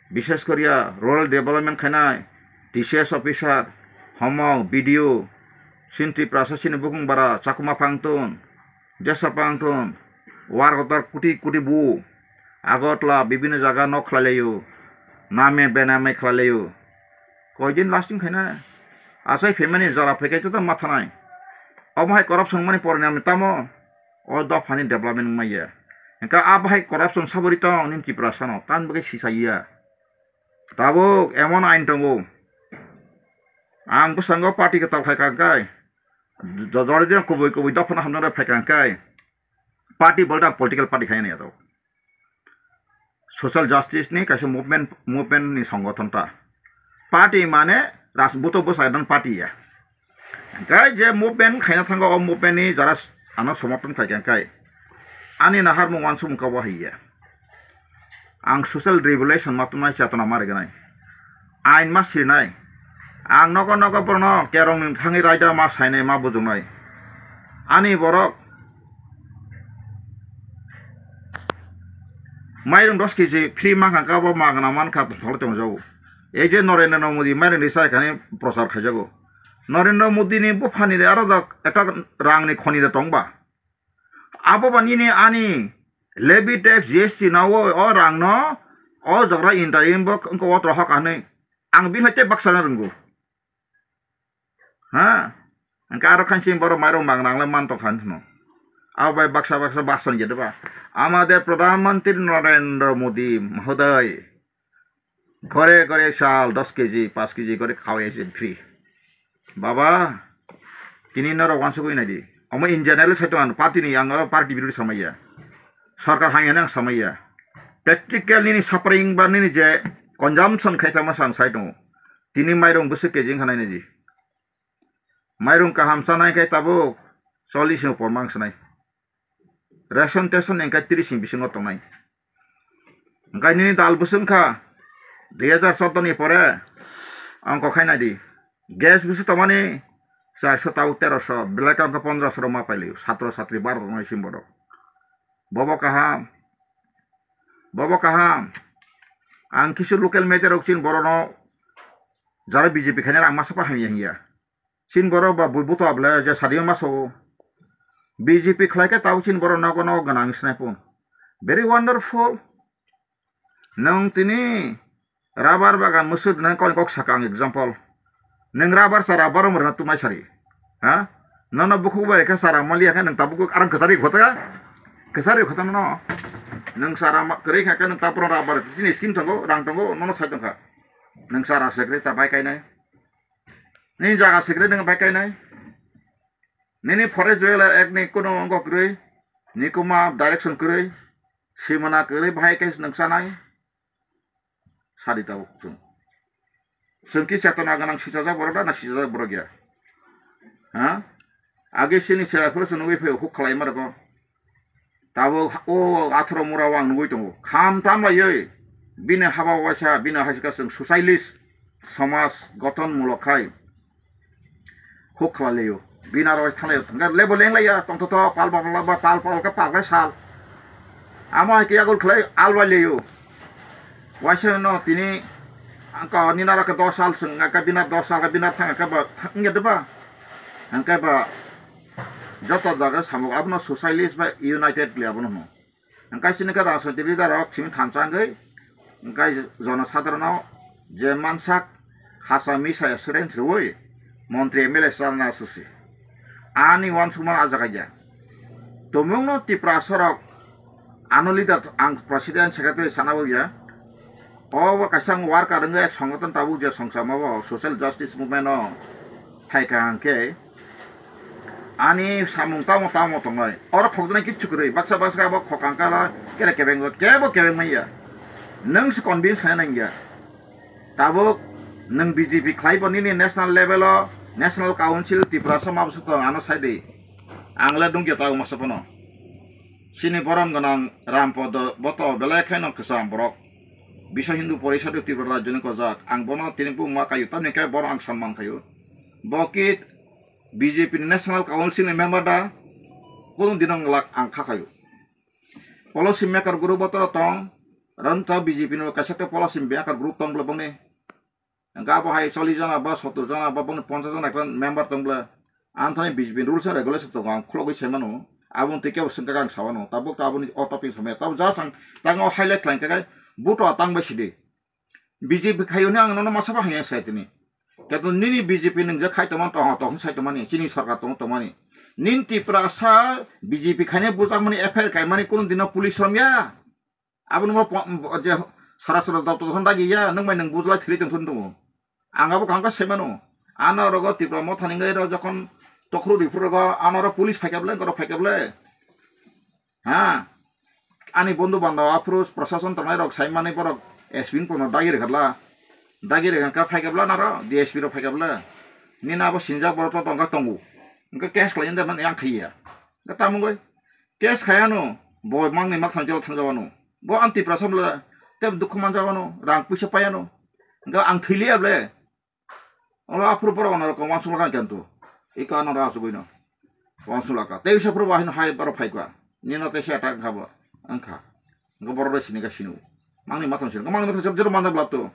bishes koriya rural development khainai, T C S officer, homok, B D O, chini Tiprasa chini bukung bara, Chakma phangtun, Jesa phangtun, war kotor kuti kuti bu, Agartala, bibhinno jaga nok khlai laio, name bename khlai laio. Koidin lasting khaina, achai phaimani jora phaikai joto mathanai. Omo hai corruption mani porinami tamo, o dophani development wngmaya. Hingkhe a bahai corruption sabori tong nini Tiprasano, tan bagwi sisaiya. Tabuk emon ain tongo. Ang bwskango party kwtal khai kha kai. Jodi jodi kubui kubui dophano hamjak phai kha kai. Party bolta political party khai ya to. Social justice ni kaisa movement, movement ni songothon ta. Party mane rajbuto bwsai dan party ya. Hingkhe je movement khaina thango, o movement ni jara ano somorthon khlai kha hingkhe ani naharmung uansukmung kabo hai ya. Ang social revolution ma tongmani chetona ma rwgwnai. Ain ma sirinai. Ang nogo nogo borokno kerongni thangwi raida ma sainai ma bujuknai. Ani borok Mairung dos kg free mankha kha, bo magna mankha, thole tongjago. Ei je Narendra Modi mairung ri charikhani prochar khaijago. Narendra Modi ni buphani de aro da ekta rang ni khoni de tongba. Abo ba nini ani levy tax G S T na o, o rang no o jagra interim bo wngkha o trohok anwi. Ang bini hai tei baksa na rwngo. Ha? Hingke aro khansing borok mairung mangnang le man tongkha hinwi phano. Abo bai baksa baksa bason gede ba. Amader Pradhan Mantri Narendra Modi Mohoday. Gore gore chal dos kg, panch kg gore khawai se free. Baba, tini norok uansukwi naidi. Omo in general sai tongo, party ni ang oro party birodhi samaiya. Sarkar hamya hinwi ang samaiya. Practical nini suffering ba nini je consumption khai tongma ang sai tongo. Tini mairung bwswk kg wngkha nainai di. Mairung kaham chanai khe tabuk Chollish ni upor mang swnai. Ration teson hingke tris ni bisingo tongnai. Hingke nini dal bwswng kha dui hajar choudo ni pore ongko khai nai di. Gas bwswk tongmani charso tau teroso, belai khe ongko pondroso rok ma pailio, satro satri baro tongnai sim borok. Bobo kaham, bobo kaham. Ang kisu local media rok chin borono jara B J P khainai ang masa pa hamya hinya. Chin borok ba bui buto able je sadi ma so. B J P khlai khe tau chin borok nogo nogo gwnang sinai pun. Very wonderful. Nwng tini rubber bagan mwswk nang kok kok saka ang example. Nwng rubber chara borok mrwna tumai sari. Ha? Nono bukhuk bai khe chara mali khe nwng tabuk arang kwchari khotaka. Kwchari khotano no. Nwng chara ma-, kwrwi kha khe nwng tabuk rubber chini scheme tongo, rang tongo, nono sai tongkha. Nwng chara se kwrwi ta bai kainai. Nini jaga se kwrwi nwng bai kainai. Nini forest dwelling act ni kuno wngkok kwrwi, nikuma direction kwrwi, simana kwrwi bahai khe nwng chanai. Sadi tabuk chwng. Chwng ki chetona gwnang sichajak borok da na sichajak borok ya? Ha? Age sini chera phuru chwng nugwi phai huk khlai ma rwgo. Tabuk o atharo mura o ang nugwi tongo. Kham tam laiwi bini haba waisa, bini haisika chwng socialist somaj goton mulok khai huk khlai laio. Bini aro thanglaio. Hwnkhe lebo lenglaiya, tongthoto pal pal pal pal pal khe pal khe sal. Amo hai khe yagul khlai albai laio. Waisa no tini angka nini aro khe dos sal chwng, angka bini dos sal, bini thang angka ba wngya de ba? Angka ba joto jaga samung abono socialist ba united le abono hwno. Hingke chini khe rajnitik leader rok simi thansa wngwi, hingke jonosadharono je mansak hasa misa assurance rwui montri M L A chana aswk se. Ani uansukmano ah jaga ya. Tumungno Tiprasa rok ano leader ang president secretary sana bo ya. Obo kaisa ang worker wngwi ek songoton tabuk je songchamo bo social justice movement o phaikha hingke ani samung tamo tamo tongnai. Oro khokjaknai kichu kwrwi. Baksa baksa abo khokang kala kere kebeng kebo kebeng manya. Nwng se convince khaina nangya. Tabuk nwng B J P khlai bo nini national level o, national council Tiprasa mabwswk tong ano sai di. Ang le nukya tabuk masa phano. Chini borom gwnang Rampodo boto belai kheno kwcham borok. Biswa Hindu Porishad Tripura Rajyoni gojak. Ang bono tini buma kayu, tamni khe bono ang sanman khayu. Bo ki B J P ni National Council ni member da, kunu dino wng lak ang kha khayu. Policy maker group botoro tong, ranta B J P ni kaisa khe policy maker group tong bole bongni. Hingke abo hai chollish jona ba sottor jona ba bongni ponchash jona ekta member tong bole. Ang thani B J P ni rules and regulation tongo, ang khulogwi sai mano. Aboni twi kebo swngkha ang sa mano. Tabuk to aboni o topic samaya. Tabuk just ang tango highlight khlai khe buto tang bai sidi. B J P khayo hwnwi ang nono masa bahai sai tini. Keto nini B J P nwng je khai tongma tong tong sai tongmani, chini sarkar tong tongmani. Nin Tiprasa B J P khaina bujakmani F I R kaimani kunu dino police romya. Abono bo po-, bo-, je sara sara doptor hwn dagi ya, nwng bai nwng bujlai thili tong thun tongo. Ang abo kaham khe sai mano. Ano rogo Tipra Motha ni ngai rok jokhon tokhru riphu rogo ano ro police phaikha bwle, borok phaikha bwle. Ha? Ani bondhu bandhaw aphuru prashason tongnai rok sai mani borok S P ni kono dagi rwkha la. Dagi rwkha khe phaikha bwle naro D S P rok phaikha bwle. Nini abo sinjak borok to tongkha tongo. Hwnkhe case khlai nda man yang khaiya. Hwnkhe tamo wngwi case khaiya no bo mangni makthang jela thangjago ano. Bo ang Tiprasa bwle tei dukhu manjago ano, rang puisa paiya no. Hwnkhe ang thwi liya bwle. Olo aphuru borok ono rokong wansuk lakha khe to. Iko ano ra asugwi no. Wansuk lakha. Tei bisa phuru bahai no hai borok phai kha. Nino tei se attack wngkha bo. Wngkha. Wngkha borok rok sini kha sinu. Mangni mathang sinu. Mangni mathang sinu jero manjak lab to.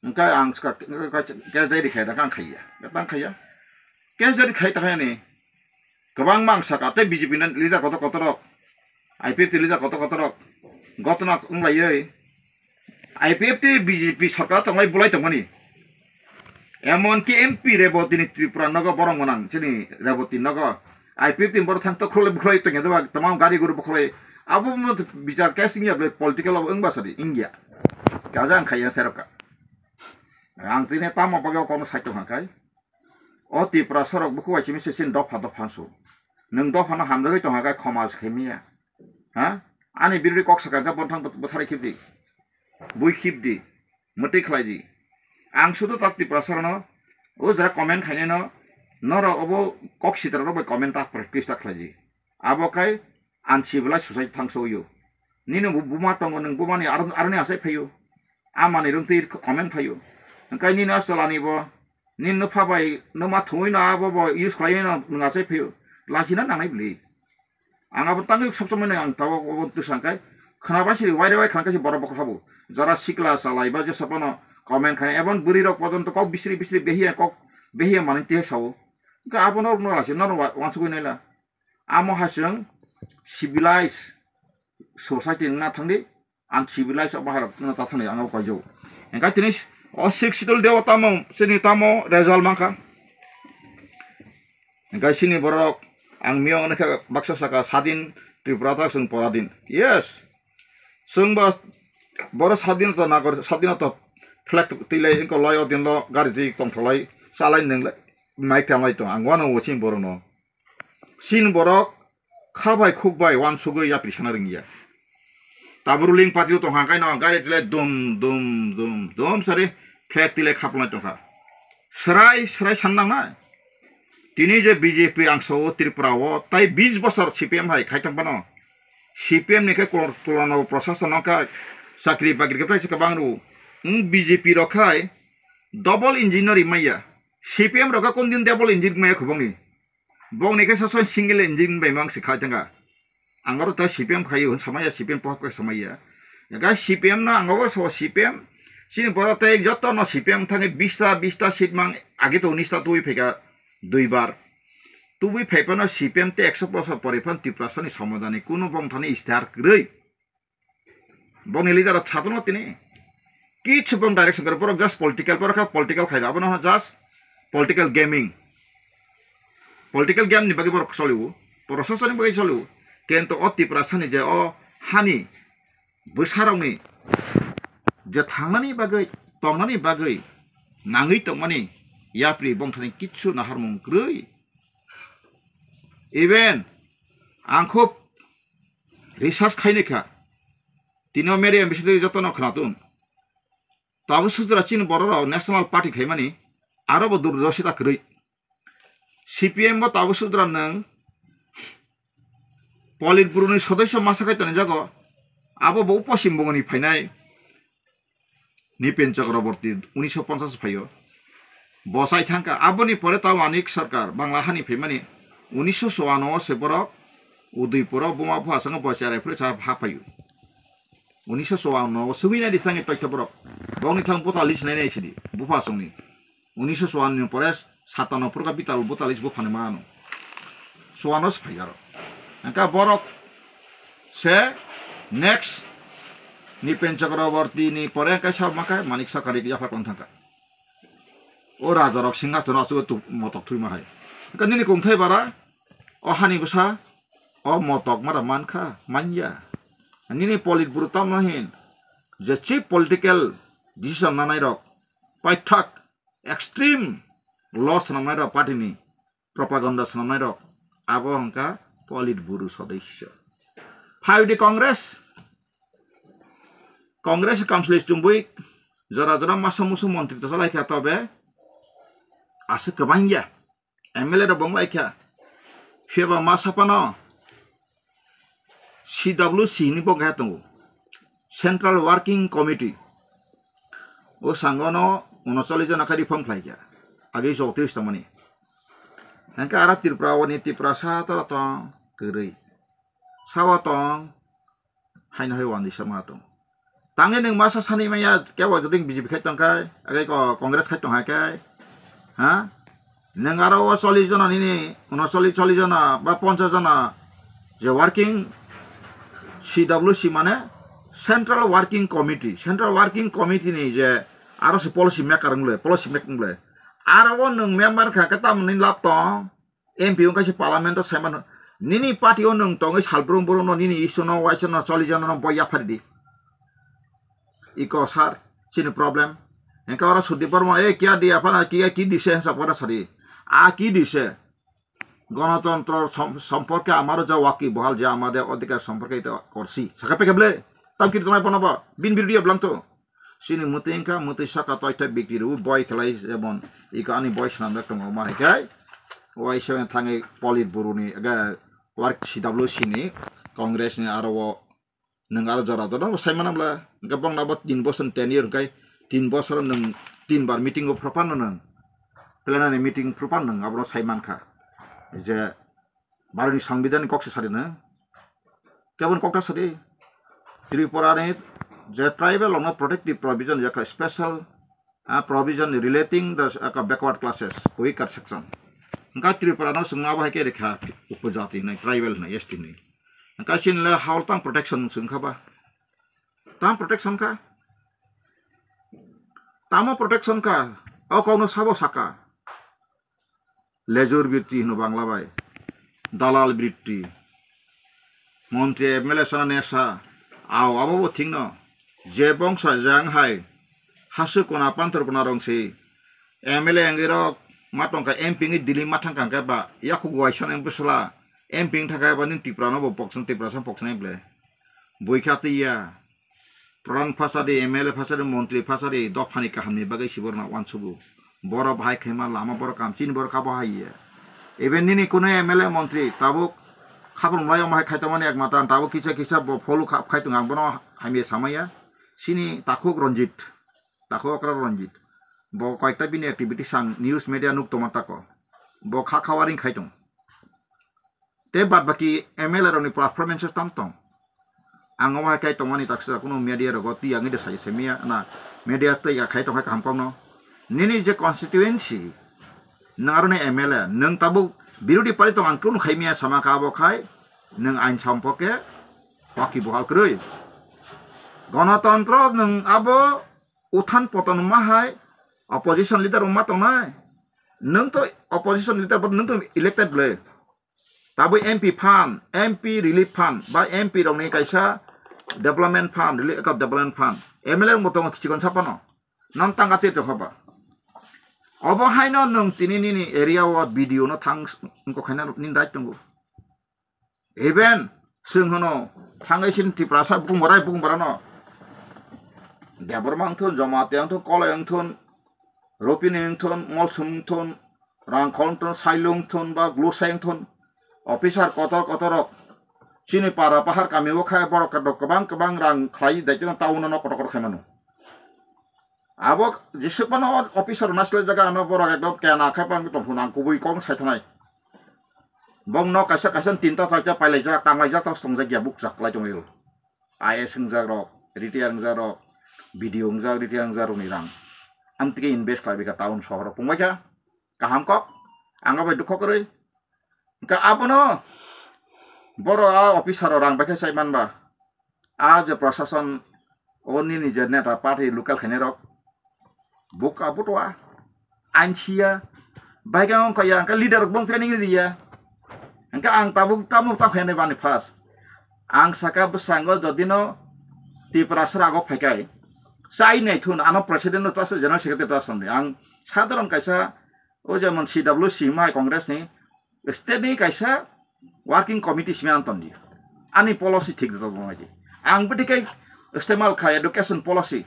Wngkha ang ska, wngkha case diary khai da kha ang khaiya. Tang khaiya. Case diary khai ta khai ani. Kwbangma ang saka tei B J P ni leader kotor kotor rok, I P F T leader kotor kotor rok gotna wng laiwi I P F T B J P sorkar tonglai bulai tongmani. Emon ki M P Reboti ni Tripura nogo borok gwnang chini Reboti nogo I P F T borok thang to khulai bukhulai tongya deba tamam gari guru bukhulai abo mo bichar case wngya bwlai political abo wngba sadi wngya. Kaja ang khaiya serokha. Ang tini tamo bagwi o kono sai tongkha khai. O Tiprasa rok bukhuk bai simi se chini dopha dopha su. Nwng dopha no hamjagwi tongkha khe khoma se khaimiya. Ha? Ani birwi kok sakha khe bonthang bwthari khibdi. Bui khibdi. Mwtwi khlaidi. Ang sudo tak Tiprasa rokno o jora comment khainai no Norok obo kok sitra rok bai comment ta practice ta khlai di. Abo khai uncivilized society thangsa o. Nini bu-, buma tongo, nwng bumani aro, aroni asai phaio. Amani rungtwi comment phaio. Hwnkhe nini aswlani bo, nini nupha bai numa thungwi no abo bo use khlaiwi no nwng asai phaio. Lachina nangnai bwlwi. Ang abo tangwi sab somoi no ang tabok obo twi sa khe khwnabai siri waire wai khwna khe borok bokhok habo. Jara sikla chalai ba jesa phano comment khainai, ebong bwrwi rok pojonto kok bisri bisri behiya kok behiya manwi twi sao. Hwnkhe abono rwno lachina no wa-, wansugwi naila. Amo hai chwng civilized society wngna thangdi, uncivilized obo hai rok wngna ta thangdi ang abo koijago. Hwnkhe tini o Sixth Schedule deo tamo, chini tamo result mankha. Hwnkhe chini borok ang miyung wngkha baksa saka sadin Tripura tak chwng poradin. Yes. Chwng bo boro sadinota nagor, sadinota flag twilai wngkha loi o dinlo gari twi tongtholai chalai nwnglai mic thanglai tong ang uanw chini borokno. Chini borok kha bai khuk bai uansugwi yapri sana rwngya. Tabuk ruling party o tongkha, hwnkhe no gari tile dum, dum, dum, dum sari flag tile khapnai tongkha. Srai, srai san nangnai. Tini je B J P ang sao Tripura o, tai bis bosor C P M hai khai tong phano. C P M ni khe kor-, kolano prosason no kha chakri bakri khe tai se kwbang rw. Wng B J P rok khai double engine no rimaiya. C P M rok khe kon din double engine maya khubangni. Bongni khe sason single engine bai mang se khai tanga. Ang oro ta C P M khaio hwn samaya, C P M pohor khe samaya. Ga C P M no ang obo so C P M. Chini borok tei joto no C P M thangwi bista, bista seat mang age to unis ta tubui phaika duibar. Tubui phai phano C P M tei ekso bosor pori phano Tiprasani somadani kuno bongthani istihar kwrwi. Bongni leader rok satung no tini. Kichu bong direction kwrwi, borok just political, borok kha political khai, abono just political gaming. Political game ni bagwi borok choliwo, proshasoni bagwi choliwo. Kento o Tiprasani je o hani bwsarokni je thangnani bagwi, tongnani bagwi, nangwi tongmani yapri bongthani kichu naharmung kwrwi. Even ang khub research khaini kha. Tini o media bisingtwi jotono khwnatung. Tabuk sudra chini borok rok National Party khaimani aro bo durdosita kwrwi. C P M bo tabuk sudra nwng Politburo ni sodosyo masa khai tonijago. Abo bo uposim bongoni phainai. Nipen Chakraborty unisho ponchas phaio. Bo chai thangkha. Aboni pore ta Manik Sarkar Bangla hani phaimani unisho chouanno o se borok Udaipuro buma bupha swngo bo cherai phuru cha ha phaio. Unisho chouanno o sugwi nai di thangni toitho borok. Bongni thang bota list nai nai sidi bupha songni. Unisho chouanno ni pore satanno purka bital bota list buphani mano. Chouanno se phai aro. Engka borok se next Nipen Chakraborty ni pore engka sa maka Manik Sarkar ri yaphar tong thangka. O raja rok singhason achugo tu motok thwima hai. Engka nini kungthai bara o hani bwsa o motok mara mankha, manya. Nini Politburo tamno hin je chief political decision nanai rok paithak extreme loss swnamnai rok party ni propaganda swnamnai rok abo hwnkha Politburo sodosyo. Phai di Congress, Congress council chumui jora jora masa musu montri to salai kha tobe aswk kwbangya M L A rok bong lai kha. Phiya ba masa phano C W C hinwi bo kaiha tongo, Central Working Committee. O sango no unocholish jona khe reform khlai kha, age chowtrish tongmani. Hwnkhe aro Tripura o ni Tiprasa toro tong kwrwi, sao tong, haino hai wandi sama tong. Tangwi nwng masa sani maya kebo jodi B J P khai tong khai, age ko Congress khai tong hai khai, ha? Nwng aro o chollish jona nini, unocholish, chollish jona ba ponchash jona je working C W C mane Central Working Committee, Central Working Committee ni je aro se policy maker wng le, policy making le. Aro o nwng member kha khe tamoni lab tong? M P wngkha se parliament o saiman nini party o nwng tongwi salbrum brum no nini issue no waisa no chollish jona no boi yaphari di. Iko sir, chini problem. Engka oro Sudip Barma, "Eh, kya diya?" Phana, "Kya ki dise?" Sa pora sadi. "A ki dise? Ganatantro som-, somporke amaro ja waki bohal je amade odhikar somporke ito korsi." Saka peke ble. Tam kiri tonai bono ba. Bin birudia blang to. Chini mwtwi engka, mwtwi saka toi toi bikti rw boi khlai jemon. Iko ani boi swnam jak tongo ma hai kai. Waisa thangwi Polit Buru ni, aga, work C W C ni, Congress ni aro o nwng aro jora jora no sai manam bla, hwnkhe bong nabo tin bosor ten year hwnkhe tin bosor nwng tin bar meeting o phrophano nwng, plenary meeting phrophano nwng abono sai mankha je Bharot ni Songbidan ni kok se sadi nwng. Kebon kokta sadi, Tripura ni je tribal rokno protective provision, je special, ah, provision relating the, ah, backward classes, weaker section. Hwnkha Tripura no chwng abo hai khe rikha upojati hinwi, tribal hinwi, S T hinwi. Hwnkha chini le hao tang protection chwng kha ba? Tang protection kha? Tamo protection kha? O kokno sabo saka? Lejur britti hino Bangla bai, dalal britti. Montri M L A sana nesa, ao abo bo thikno. Je bongsa jang hai, hasu kona pantor kona rong si, M L A wngwi rok ma tongkha, M P wngwi Delhi ma thangkha hwnkhe ba, yakhuk waisa ni bwsla, M P wng thangkha ba nini Tripura no bo pokson, Tripura sam pokson M L A. Bui kha twi ya. Pradhan phasadi, M L A phasadi, montri phasadi, dophani kahamni bagwi si borokno uansugo. Borok bahai khaima lama borok kam chini borok kabo hai ya. Even nini kunu M L A montri tabuk khapang lai omo hai khaitongmani ekmatan tabuk kisa kisa bo follow kha-, khaitung ang bono hamya samaya. Chini takhuk Ranjit, takhuk okra Ranjit. Bo koyekta bini activity sang news media nuk tongma tako. Bo kha khawaring khaitung. Tei bad baki M L A rokni performance tam tong. Ang omo hai khe tongmani taksa kuno media rogo twi ang de sai se miya na media tei ya khai tong khai kaham kokno. Nini je constituency nang aroni M L A nang tabuk birodi party tong ang kuno khai miya sama ka abo khai nang ain sampo khe waki bohal kwrwi. Ganatantro nang abo uthan poton ma hai opposition leader ma tongnai. Nang to opposition leader but nang to elected le. Tabuk M P fund, M P relief fund, ba M P rokni kaisa development fund, relief, eka development fund, M L A rokbo tongo kichikon sapano, non tanga te tongkha ba. Obo haino nwng tini nini area o B D O no thang wngkok khaina nini dai tongo. Even chwng hwno thangwi sini Tiprasa bukung borai bukung borano Debbarma wngthun, Jamatia wngthun, Koloi wngthun, Ropini wngthun, Molsum wngthun, Rangkhol wngthun, Sailung wngthun, ba Glusai wngthun, officer kotor kotor rok chini para pahar kami o khai borok kwbang kwbang rang khlai daitino town o nok kotor kotor khai mano. Abo jesuk mano officer nasilai jaga ano borok ekdom kena khai pang tongphun ang kubui kok sai thanai. Bong nok kaisa kaisa tinta chaita pailaijak tanglaijak tas tongjak ya bukchak lai tongwi. I A S wngjak rok, retire wngjak rok, B D O wngjak, retire wngjak rokni rang. Amtike invest khlai bika town sohor rok pungbai kha. Kaham kok, ang bai dukho kwrwi. Hwnkhe abono boro a officer rok rang bai khe chai manba. A je prashason o nini je neta party local khainai rok. Buka butwa. Anchiya, baikang wngkha ya, hwnkhe leader rok bong training riya. Hwnkhe ang tabuk tamo ta phainai bani first. Ang saka bwskango jodino Tiprasa rago phaikai. Chai naithun ano president no tasa general secretary tasa ni. Ang sadharon kaisa o jemon C W C mai Congress ni state ni kaisa working committee simi ang tondi. Ani policy thik da tong di. Ang bwtwi kai istemal khai education policy.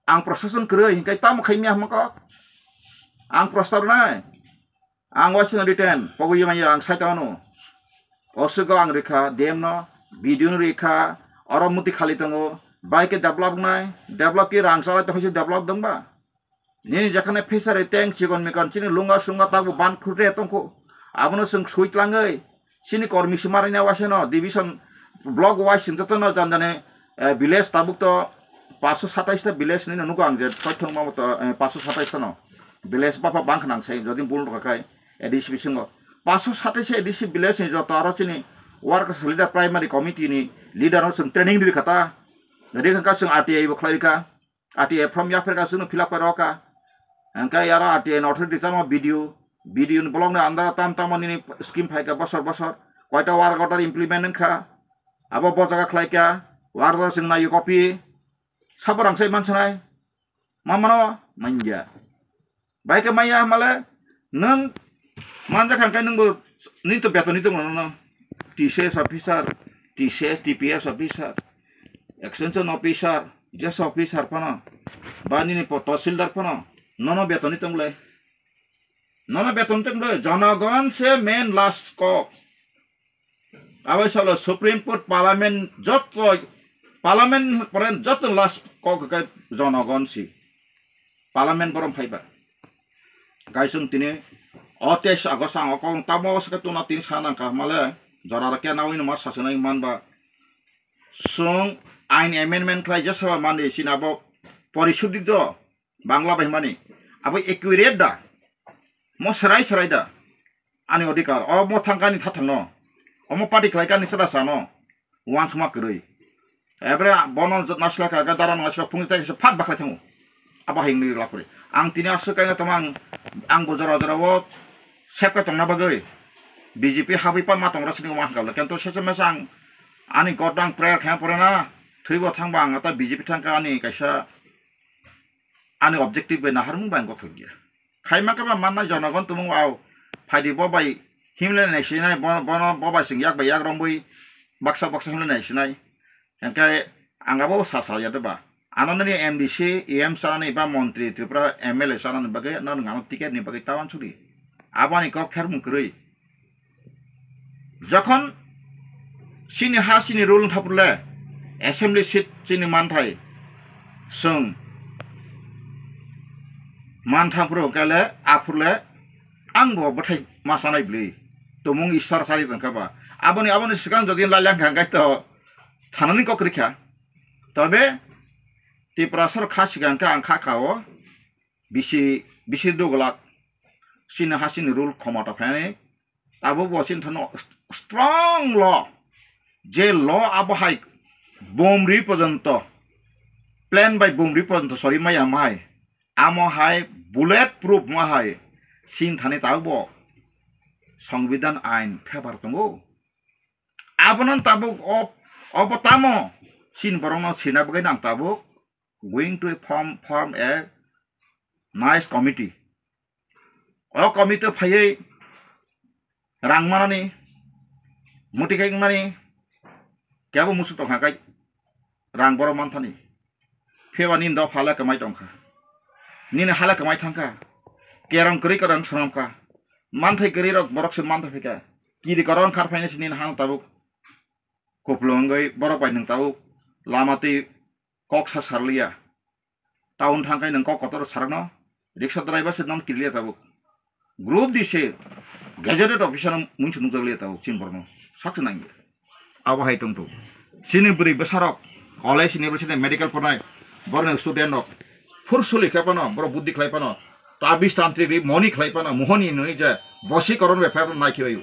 Ang prashason kwrwi hinkai tamo khai miya hwnma kok. Ang prostar nai. Ang waisino written pogwi manya ang sai tongno. Osugo ang rikha D M no, B D O no rikha, oro muti khali tongo. Bai khe develop nai, develop ki rang salai tongkhe se develop dongba. Nini jekhane fishery tank chikon mikon chini lunga sunga tabuk ban khute tongkho. Abono chwng sui tlangwi chini kormi si maraina waisano division block wise chwng jotono jan jani, eh, village tabuk to paanso satais ta village ni nugo ang je toithong ma to, eh, paanso satais ta no village bapha bang khnang sai jodi bul rokha khai A D C bisingo paanso satais A D C village ni joto aro chini workers leader primary committee ni leader no chwng training ri khata ri kha chwng R T I bo khlai kha. R T I form yapher ka chwngno fill up khe rw kha. Hwnkhe aro R T I ni authority tamo B D O, B D O ni block ni under o tam tamo nini scheme phai kha bosor bosor. Koita work order implement wng kha. Abo bo jaga khlai kha. Work order chwng nai copy. Sabo rang sai man sanai. Ma mano manya. Bai khe maya male nwng manjak kha khe nwngbo nini to beton ni tongmano no. T C S officer, T C S, T P S officer, extension officer, jesa officer phano, ba nini po-, tahsildar phano, nono beton ni tonglai. Nono beton teng bwle, jonogon se main last kok. Abai salo Supreme Court, Parliament joto, Parliament pore joto last kok ke jonogon si. Parliament borom phaiba. Gaisung tini o teis August ang okong tamo se tuna tin sana ka male jora ke nawi no ma sasenai manba. Sung ain amendment khlai jasaba mani sinabo porishudito Bangla bai himani. Abo accurate da? Mo serai serai da? Ani odhikar. Oro mo thangkani thathangno. Omo party khlaikani chwla sano. Wansukma kwrwi. Ebre bono naslaka ga dara naslaka phungni tai se phat bakhlai thango. Abo hai wngwi lapri. Ang tini aswk kaino tamo ang, ang bo jora jora o sepka tongna bagwi B J P habwi panma tongra sini ma hangkabla. Kento sese mesa ang ani God ang prayer khe pore na. Thwibo thangba ang ata B J P thangka ani kaisa ani objective bai naharmung bai ang gothok ya. Khaima khe ba mannai jonogon tumung au phaidi bo bai himle nai sinai, bo, bono bo bai sing yak bai yak rombui baksa baksa himle nai sinai. Hingke ang abo sa sa ya de ba. Ano nini M D C, E M sanani ba montri Tripura M L A sanani bagwi ano nangno ticket ni bagwi tawan suri. Aboni kok phermung kwrwi. Jokhon chini ha chini rule wngkha phurle, assembly seat chini manthai chwng mantha phuru hwnkhe le aphurle ang bo bwthai ma chanai bwlwi tumung Ishwar chari tongkha ba. Aboni, aboni swkang jodi lai lang kha hwnkhe to thanani kok rikha. Tobe Tiprasa rok kha swkang khe ang kha kha o bisi, bisi dugulak chini ha chini rule khomota phainai. Tabuk bo chini thano st-, strong law, je law abo hai bomri porjonto, plane bai bomri porjonto sori maya mai, amo hai bullet proof ma hai chini thani tabuk bo Songbidan ain phebar tongo. Abono tabuk o, obo tamo chini borokno sina bagwi nang tabuk going to form, form a nice committee. O committee phaiwi rang manani, muti kai wngnani, kebo musuk tongkha kai rang borok manthani. Phiya ba nini dopha le kwmai tongkha, nini ha le kwmai thangkha, kerong kwrwi kwrwng swnamkha, manthai kwrwi rok borok se manthai phaikha, kiri koron khar phainai se nini hano tabuk kupulung wngwi borok bai nwng tabuk lama twi kok sa sarliya. Town thang khai nwng kok kotor sarakno, rickshaw driver se non kiriya tabuk. Group di se gazetted officer no mungsa nukjakliya tabuk chini borokno. Sakse nangya. Abo hai tongtong. Chini bwrwi bwsarok college, university, medical pornai borokni student rok phur suli khe phano borok buddhi khlai phano tabis tantri ri moni khlai phano mohoni hinwi je bosi koron bai phai phano nai khibaio.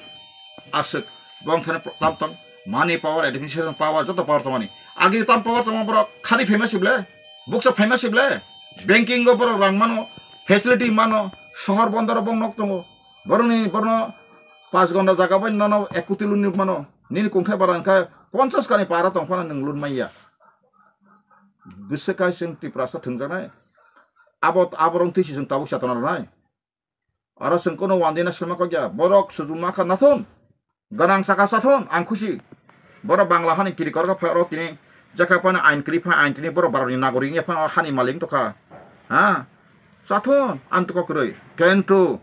Aswk bong thani tam tong money power, administration power, joto power tongmani. Agi tam power tongma borok khani famous ble, buksa famous ble, banking o borok rang mano, facility mano, sohor bondor o bong nok tongo. Borokni borno pas gonda jaga bai nono ek koti loan ni mano. Nini kungthai bara wngkha ponchas kani para tong phano nwng loan manya. Bwswk kai chwng Tiprasa thwngjaknai. Abo, aborok twi se chwng tabuk chetona rwnai. Oro chwng kono wandina selma kokya. Borok suju makha nathon. Ganang saka sathon, ang khusi. Borok Bangla hani kiri korok phai oro tini jaka phano ain kri phai ain tini borok baroni nagorik ya phano hani malik tokha. Ha? Sathon, ang toko kwrwi. Kento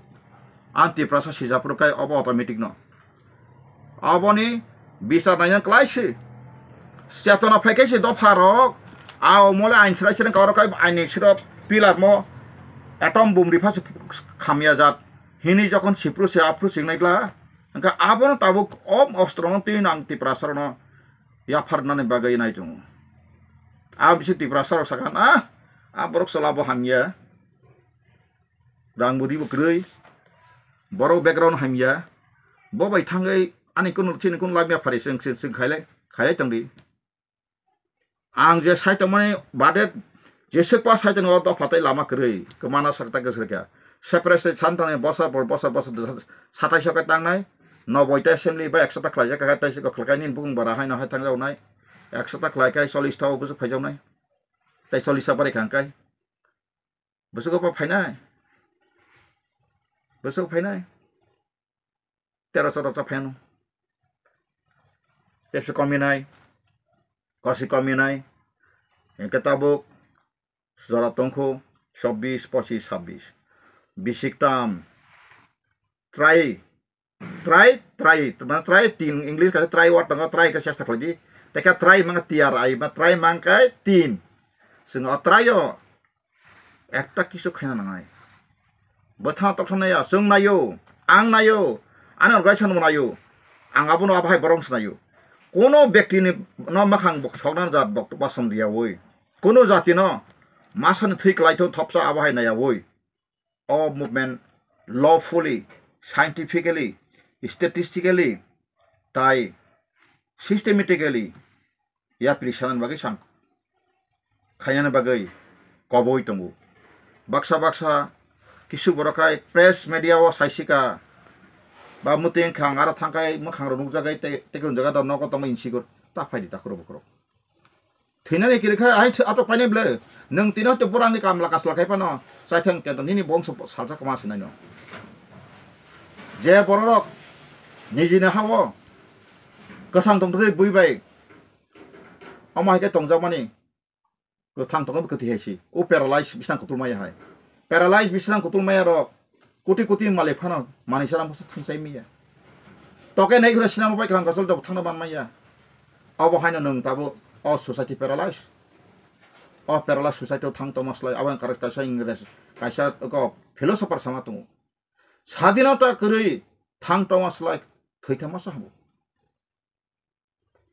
ang Tiprasa sijapro kai obo automatic no. Aboni bichar naina kwlai se. Chetona phai khe se dopha rok. Ao mole ain srai srai kauro kai ain ni siro pillar mo atom bum ri phase khamya jat. Hini jokhon sipru se aphru singnai gla. Hingkha abono tabuk om ostro no twi nang Tiprasa rok no yapharnani bagwi nai tongo. Ang bisi Tiprasa rok sakha na, a borok chwla bo hamya. Rang bo ribo kwrwi, borok background hamya, bo bai thangwi ani kunu chini kunu lamya phari chwng, chwng, chwng khailai, khailai tongdi. Ang je sai tongmani bade jeswk pa sai tongo, dopha tei lama kwrwi, kwmana sakta kwswrwkha. Separate state santani bosor por bosor bosor satais o khe tangnai, noboi ta assembly bai ekso ta khlaijak kha, tei se kok khlai nini bukung bara haino hai thangjaknai, ekso ta khlai khe chollish ta o bwswk phaijaknai, tei chollish ta bari kha hwnkhe. Bwswk pa phainai? Bwswk phainai? Tero choro cha phaino. Tepsi kominai. Kosi kominai. Hingke tabuk jora tongkhu chobbish, pochish, sabbish. Bisik tam. Try, try, try, mane try tin, English kaisa try word tongo, try khe chesta khlai di. Tei khe try mangkha T R I, ma try mangkha tin. Chwng o try o ekta kisu khaina nangnai. Bwthano toksa naiya, chwng naio, ang naio, ani organization bo naio, ang abono abo hai borok swnaio. Kono bektini no makhang bok sokna jat bok basom riyawi, kono jatino masani thwi kwlaithok thopsa abo hai naiyawi. O movement lawfully, scientifically, statistically, tai systematically yapri sanani bagwi sang khainani bagwi koboi tongo. Baksa baksa kisu borok hai press media o saisika ba mwtwi wngkha ang aro thangkhai mwkhang rok nukjagwi tei tei hwnjaga da nogo tongma insigur ta phaidi takhuro bukhuro. Thwinani kiri kha hai atok painai ble nwng tino to pura angni kamla kasla khai phano chaithang kento nini bongso salsa kama sinai no. Je bororok nijini hao kwthang tongthokgwi bui bai omo hai khe tongjakmani. Kwthang tongkhe bo kwthwi hai si. O paralyze bisnang kutul maya hai. Paralyze bisnang kutul maya rok koti koti malik phano manwi salam boso thangchai maya. Toke nai khura sinamo bai kaham kachol jabo thangna man maya. Abo haino nwng tabo o society paralyze. O paralyze society o thang tongma slai abo ang kaisa Ingres kaisa ko philosopher sama tongo. Sadinata kwrwi thang tongma slai thwi thangma sa habo.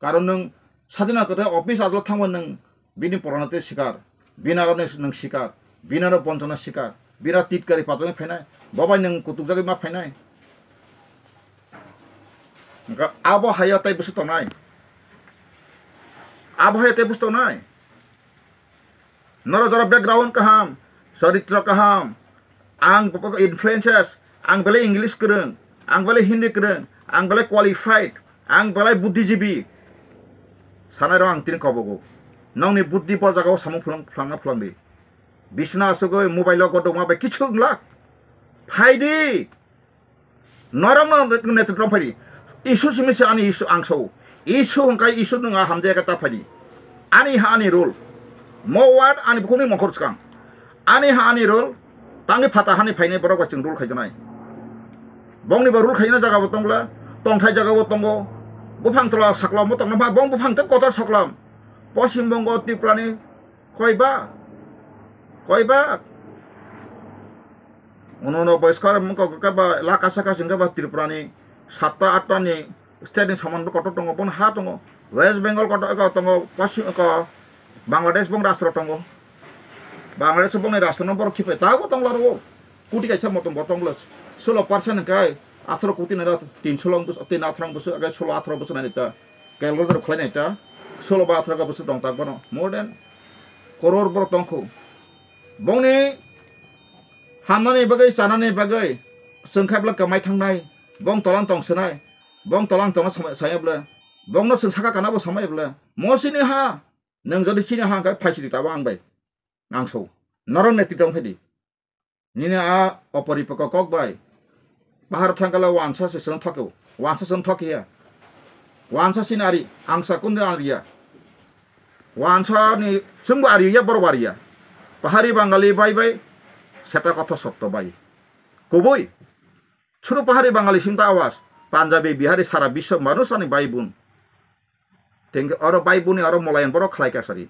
Karon nwng sadina kwthai office adolot thangba nwng bini porona tei sikar, bini aro nwng sikar, bini aro bonchona sikar, bini aro titkari patwngwi phainai, bo bai nwng kutukjagwi ma phainai. Hwnkhe abo hayo tei bwswk tongnai? Abo hayo tei bwswk tongnai? Norok jora background kaham, charitro kaham, ang influences, ang belai English kwrwng, ang belai Hindi kwrwng, ang belai qualified, ang belai buddhijibi. Sanai rok ang tini kobogo. Nongni buddhi bo jagao samung phulang, phlangna phlangdi. Bisna asugwi mobile o godokma bai kichu wngla. Phaidi. Norokno netrwtwng phaidi. Isu simi se ani isu ang sao. Isu hwnkhe isu nwng a hamjaya khe ta phaidi. Ani ha ani rule. Mo ward ani bukhukni mongkhor swkang. Ani ha ani rule. Tangwi phatha hani phainai borok bai chwng rule khaijaknai. Bongni bo rule khaina jaga bo tongla. Tongthai jaga bo tongo. Buphang tola sakla mo tongna ma bong buphang tei kotor saklam. Poschim Bongo Tripurani koi ba. Koi ba. Uno uno boiskar mungko khe ba laka saka singkhe ba Tripura ni satta atta ni state ni soman bo kotor tongo, bono ha tongo. West Bengal kotor eko tongo, Paschim eko Bangladesh bong rastro tongo. Bangladesh bongni rastro no borok khipai tago tongla rwo. Kuti kaisa motom bo tongla solo percent hwnkhe athro kuti na tin solo tin athro bwswk age solo athro bwswk nani ta calculator khlai nai ta solo ba athro bwswk tong tak bono more than koror borok tongkhu. Bongni hamnani bagwi, chanani bagwi, chwng khe bwle kwmai thangnai, bong tolang tong swnai, bong tolang tongna samai, saya bwle, bongno chwng saka kana bo samai bwle, mo chini ha, nwng jodi chini ha hwnkhe phaisidi tabo ang bai, ang so, norok netrito wngkhaidi. Nini a oporipoko kok bai, Pahar thangkala wansa se chwng thokyo. Wansa chwng thokya. Wansa sin ari, angsa kundri ariya. Wansa ni chwngbo ariya, borok ariya. Pahari Bangali bai bai, seta kotho sotto bai. Kubui. Churu Pahari Bangali sinta awas. Punjabi, Bihari, sara biswa manush ani bai bun. Tengke oro bai buni oro molayan borok khlai ka sari.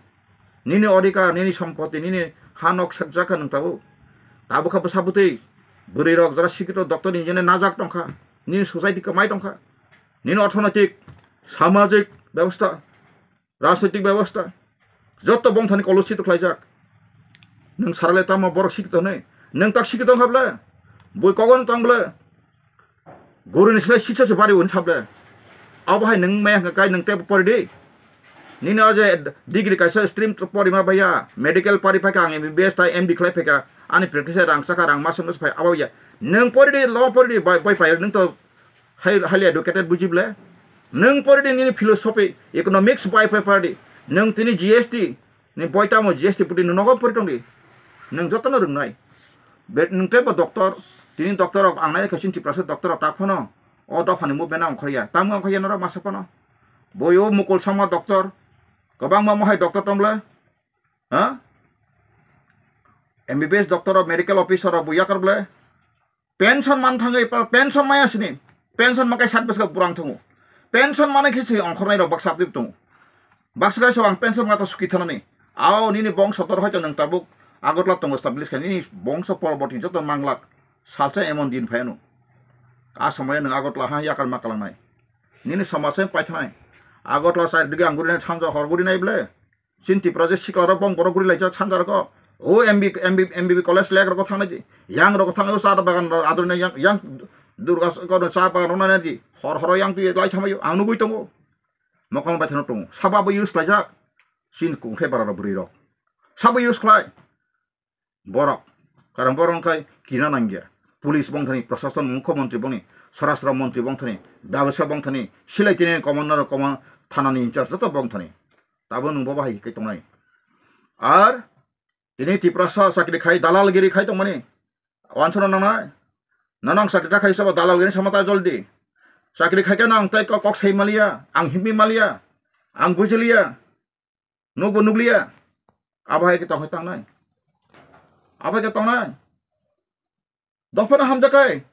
Nini odhikar, nini sompoti, nini ha nok sekjak kha nwng tabuk. Tabuk kha bwsa bwtwi. Bwrwi rok jora sikito doctor ni engineer najak tongkha. Nini society kwmai tongkha. Nini orthonoitik, samajik bebosta, rajnoitik bebosta. Jotto bongthani kolushito khlaijak. Nwng sarale tamo borok sikito hwnwi. Nwng tak sikito wngkha ble. Bui kogon tong ble. Guru ni slai sitsa se bari un sable. Abo hai nwng maya hwnkha kai nwng tebo pori di. Nini o je degree kaisa stream to pori ma baya. Medical pori phaikha ang M B B S tai M D khlai phaikha. Ani practice rang saka rang masam mas phai abo ya. Nwng pori di lo pori di bai bai pai nwng to high, highly educated bujible. Nwng pori di nini philosophy, economics bai pai pori di. Nwng tini G S T Ni boi tamo G S T puti ni nogo pori tong di. Nwng jotono rwngnai. Be nwng tei bo doctor, tini doctor rok ang nai khe chini Tiprasa doctor rok tak phano o dopha ni movement no ongkhorya. Tamo ongkhorya norok masa phano. Boi o mukul sama doctor, kwbangma mohai doctor tong ble. Ha? M B B S doctor rok, medical officer rok bo yakar ble. Pension man thangwi pa-, pension maya sini. Pension makai sat bwswk burang thango. Pension manai khe se ongkhornai rok baksa abdi tongo. Baksa kaisa ang pension mata suki thanani. Ao nini bongso tor hoito nwng tabuk Agartala tongo establish khai nini bongso poroborti joto manglak. Salsa emon din phai ano. A somoyo nwng Agartala ha yakar ma kalangnai. Nini somaj se paithanai. Agartala side dige ang gurinai sanja hor gurinai ble. Chini Tripura je sikla rok bong borok guri laijak sanja rok. O M B, M B, M B B college lek rok thangnai di. Yang rok thangnai o cha bagan rok ador nai yang, yang Durga s-, kono cha bagan rok nai di. Hor horo yang twi lai thamayo ang nugui tongo. Mokol bai thano tongo. Sabo abo use khlaijak. Chini kungthai bara rok bwrwi rok. Sabo use khlai. Borok. Karon borok wngkha kina nangya. Police bongthani, Prashasan, Mukhyamantri bongni, Swarashtra Mantri bongthani, Byabasaya bongthani, silai tini commander, command, thanani in charge joto bongthani. Tabo nwng bo bahai khe tongnai. Ar tini Tiprasa chakri khai, dalalgiri khai tongmani. Wansano nangnai. Nono ang chakri ta khai sabo dalalgiri sama ta joldi. Chakri khai khe nang tai kok, kok sai maliya, ang himwi maliya, ang bujiliya. Nukbo nukliya. Abo hai khe tong hai tangnai. Abo hai khe tongnai. Dophano hamjakai.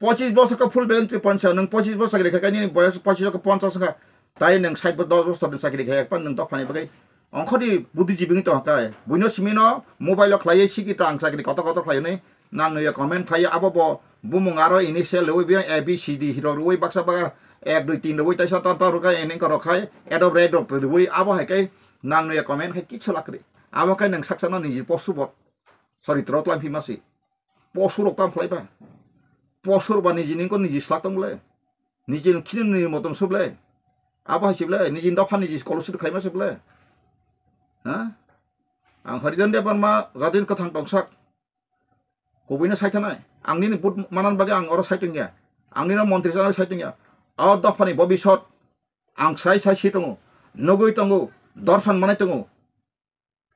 Pochis bosor ka full bentri poncha, nwng pochis bosor khe khe nini boyos pochis ka ponchas ka. Tai nwng sait bo dos bosor ni chakri khe ekpan nwng dophani bagwi. Ongkhorni buddhijibi wngwi tong hai. Buino simino mobile o khlaiwi siki ta ang chakri kotor kotor khlaiwi. Nang nuya comment khai abo bo bumung aro initial rwi biya A B C D hiro rwi baksa baka ek dui tin rwi taisa ta ta rwkha ening ka rok khai Adobe Red rok rwi abo hai kai nang nuya comment khai kichu lakri abo kai nang saksa no niji posu bot sorry tro tlam phima si posu rok tam khlai ba posu rok ba niji ning ko niji slak tong le niji khini niji motom sub le abo hai sib le niji dopha niji scholarship khai ma sib le ha ang Harijan Debbarma jadin kathang tongsak Kubuino saithanai. Ang nini vote manan bagwi ang oro saitung ya. Ang nini montri chana saitung ya. O dophani bobisot ang sai sai si tongo. Nugwi tongo. Dorsan manai tongo.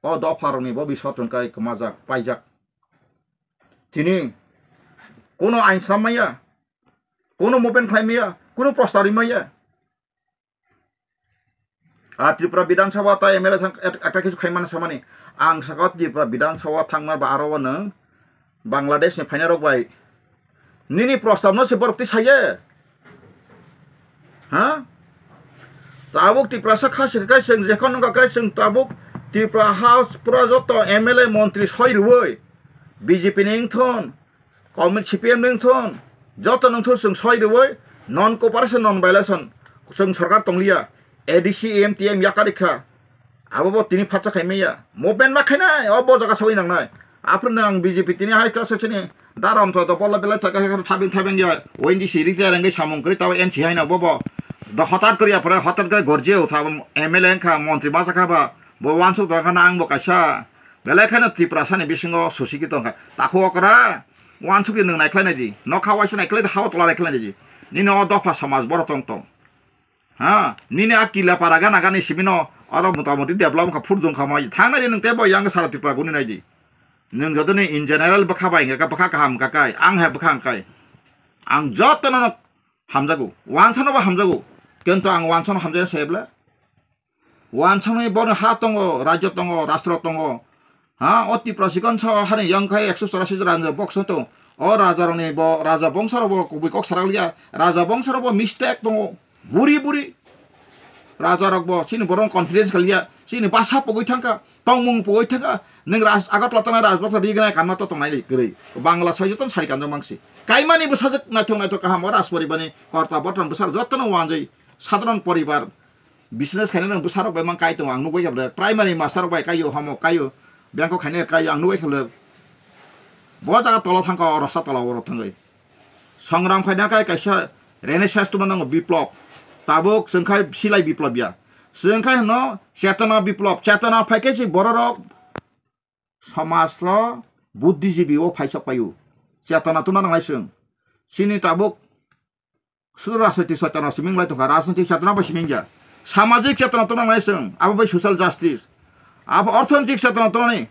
O dopharokni bobisot hwnkhe kwmajak, paijak. Tini kuno ain slam maya, kuno movement khlai maya, kuno prostar ri maya. A Tripura Bidhan Sabha ta M L A thang ek-, ekta kisu khaimani samani. Ang saka Tripura Bidhan Sabha thangma ba aro nwng Bangladesh ni phaina rok bai. Nini prostab no se borok ti saye. Ha? Tabuk Tripura sa kha se kai seng jekon no kai seng tabuk Tripura House pura joto M L A montri soi rwoi. B J P ni wngthon. Kaumit C P M ni wngthon, joto nungthun chwng soi rwoi non cooperation, non violation chwng sorkar tongliya, A D C, A M T M yakarikha, abo bo tini phatsa khai maya, movement ma khainai, o bo jaga soi nangnai. Aphuru nang B J P tini high class section ni darom to to bolla belai thaka kha thabeng thabeng ya, O N G C ri tei rengwi samung kwrwi tabo N C hai no bo bo do hotat kwrwi aphuru hotat kwrwi gorjio thabo M L A wngkha, montri ma jakha ba, bo wansuk tongkha na ang bo kaisa. Belai kheno Tiprasa ni bisingo susi ki tongkha. Takhuk okra, wansuk di nwng naikhlai nai di. Nokha waisa naikhlai di, hawa tola naikhlai nai di. Nini o dopha samaj boro tong tong. Ha, nini a kila para gana gani simi no oro mota moti develop kha phur dong kha mai. Thang nai di nwng tei bo yang sara Tripura guni nai di. Nwng joto ni in general bwkha bai hwnkha bwkha kaham hwnkha kai. Ang hai bwkha hwnkha kai. Ang joto no hamjago. Wansa no bo hamjago. Kintu ang wansa no hamjaya se bwle. Wansangni bono ha tongo, rajyo tongo, rastro tongo. Ha, o Tipra sikon sa hari yang khai ekso chorasi raja bokso tongo. O raja rokni bo, raja bongso rok bo kubui kok sarak liya. Raja bongso rok bo mistake tongo. Buri buri. Raja rok bo chini borok confidence kaliya. Chini basa pogoi thangka, tongmung pogoi thangka. Neng raj, Agartala tana rajboksa rignai kanma to tongnai kwrwi. Bangla sai joton sari kanjak mangsi. Kaimani bwsajwk naithok naithok kaham o rajporibarni korta botron bwsarok jotono wanjwi sadharon poribar. Business khainai rok bwsarok bai mang kai tongo, ang nugwi kha bwle primary master rok bai kaio, homo kaio, bengkok khainai kaio, ang nugwi kha bwle. Bo jaga tola thangkha, o rasa tola oro thangwi. Songram khaina kai kaisa renaissance tuma nango biplop. Tabuk chwng khai silai biplop ya. Chwng khai hwno chetona biplop. Chetona phai khe si bororok somajro buddhijibi o phaisok paio. Chetona tuna nangnai chwng. Chini tabuk Sudu rajniti chetona siming lai tongkha, rajniti chetona bai siming ya. Samajik chetona tona nai chwng, abo bai social justice. Abo orthonetik chetona tonani.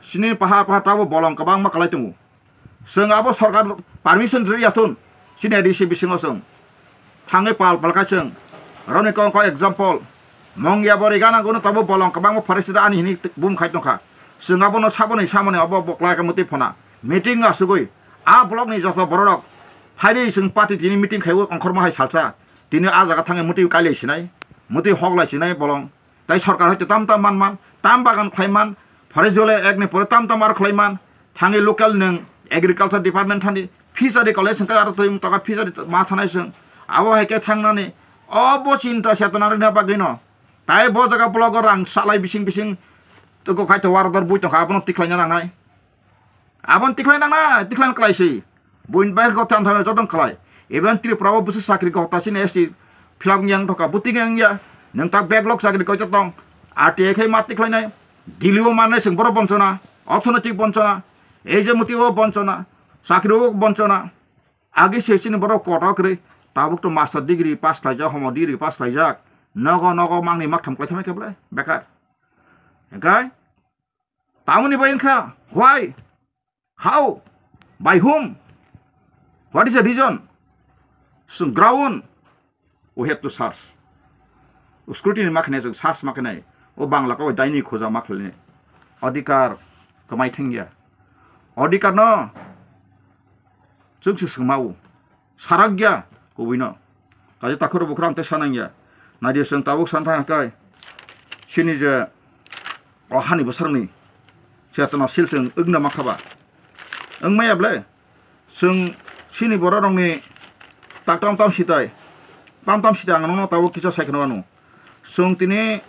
Sini pahar pahar tabo bolong kwbangma kwlai tongo. Chwng abo sorkar permission rwi yathun. Sini A D C bisingo chwng. Thangwi pal pal kha chwng. Roni kong kong example. Mongya bori gana gono tabo bolong kwbangma forest ani hini bum khai tongkha. Chwng abono saboni samoni abo boklai ka mwtwi phona. Meeting asugwi a block ni joto bororok phaidi chwng party tini meeting khaiwi ongkhorma hai salsa. Tini a jaga thangwi muti kailai sinai, muti hoklai sinai bolong. Tai sorkar hoito tam tam man man, tam bagan khlai man, forest dole ek ni pore tam tam ar khlai man. Thangwi local nwng agriculture department thani fishery college hwnkhe aro twi wng toka fishery ma thanai chwng. Abo hai khe thangnani obo chinta chetona rwna bagwino. Tai bo jaga block o rang salai bising bising tugo khai to warador bui tongkha abono tikhlaina nangnai. Abon tikhlai nang na, tikhlai klai si. Buin bai ko tan thang jotong klai. Even Tripura o busu sakri ko ta sini S T philap yang thoka buting yang ya. Nang tak backlog sakri ko jotong. R T I khai ma tikhlai nai. Delhi o manai sing boro bonchona. Orthonoitik bonchona. Ei je muti o bonchona. Sakri o bonchona. Agi se sini boro koto kri. Tabuk to master degree pass khlai jak, homo degree pass khlai jak. Nogo nogo mangni maktham klai thamai khe ble. Bekar. Engkai? Tamoni bai wngkha, why? How? By whom? What is the reason? Chwng ground, we have to search. Scrutiny ma khainai, chwng search ma khainai. O Bangla kok daini khoja ma khlainai. Adhikar kwmai thangya. Adhikar no chwng se swngmao. Sarakya kubui no. Kaisa takhoro bukhra ang tei sanangya. Naidi chwng tabuk san thang kai. Sini je o hani bwsarni chetona sil chwng wngna mankha ba. Wngmaya ble? Chwng sini borok rokni tak tam tam sitai. Tam tam sitai ang nono tabuk kisa sai kheno anu. Chwng tini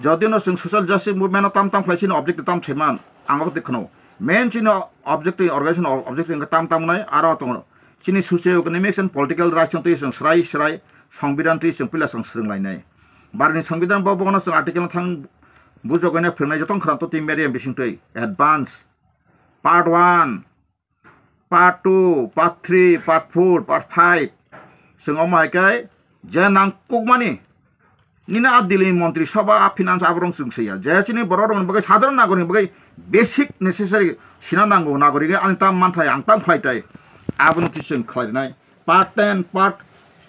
jodi no chwng social justice movement no tam tam khlai sini objective tam thaiman ang abo twi kheno. Main chini objective, organization objective wngkha tam tam nai aro tongo. Chini socio-economics and political rights no twi chwng srai srai songbidan twi chwng pila chwng swrwng lainai. Bharatni songbidan bo bono chwng article no thang bujok ene phwrwngnai jotong khwrang to twi media bising twi advance part one, part two, part three, part four, part five. Chwng omo hai khe je nangkukmani nini a Delhi montri sabha, a finance aborok chwng saiya. Je chini borok rokni bagwi sadharon nagorikni bagwi basic necessary sina nango nagorikni ani tam manthai ang tam khlai tai. Abono twi chwng khlai rwnai. Part ten, part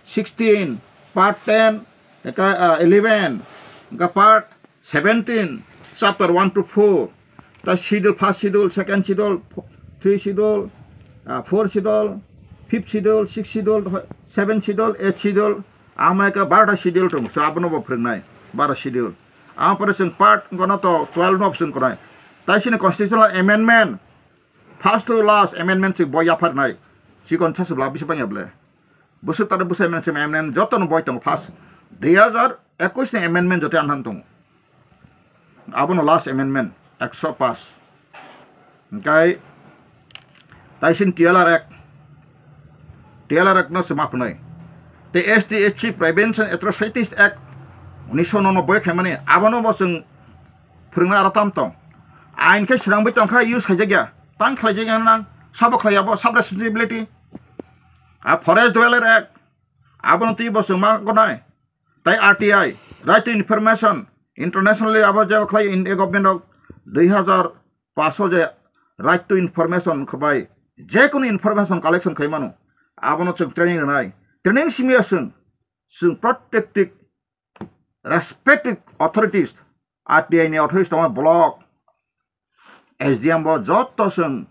sixteen, part ten, eka, ah, eleven, eka part seventeen, chapter one to four, ta schedule, first schedule, second schedule, fo-, three schedule, ah, four schedule, fifth schedule, sixth schedule, seventh schedule, eighth schedule, ama eka barota schedule tong, so abono bo phwrwngnai, baro schedule. Ama pore chwng part gono to twelve no chwng konai. Tai sini constitutional amendment, first to last amendment chwng bo yapharnai, chikon sasubla bisi bangya ble. Bwswk tare bwsai mensem amendment jotono boi tongo first dui hazar ekwis ni amendment joto anhan tongo. Abono last amendment ekso pass. Hingkai taisin T L R Act, T L R Act no se ma phwnai. Tei S T S C Prevention Atrocities Act unisho nono boi khaimani abono bo chwng phwrwngna aro tam tong. Ain khe swnamwi tongkha use khaijakya, tang khlaijakya nang, sabo khlaiya bo sub responsibility. A Forest Dweller Act, abono twi bo chwng ma gonai. Tai R T I, Right to Information, internationally abo je khlai India government rok dui hazar paso je Right to Information khabai, je kunu information collection khai mano, abono chwng training rwnai. Training simi chwng, chwng protected, respected authorities, R T I ni authorities tongma block, S D M bo joto chwng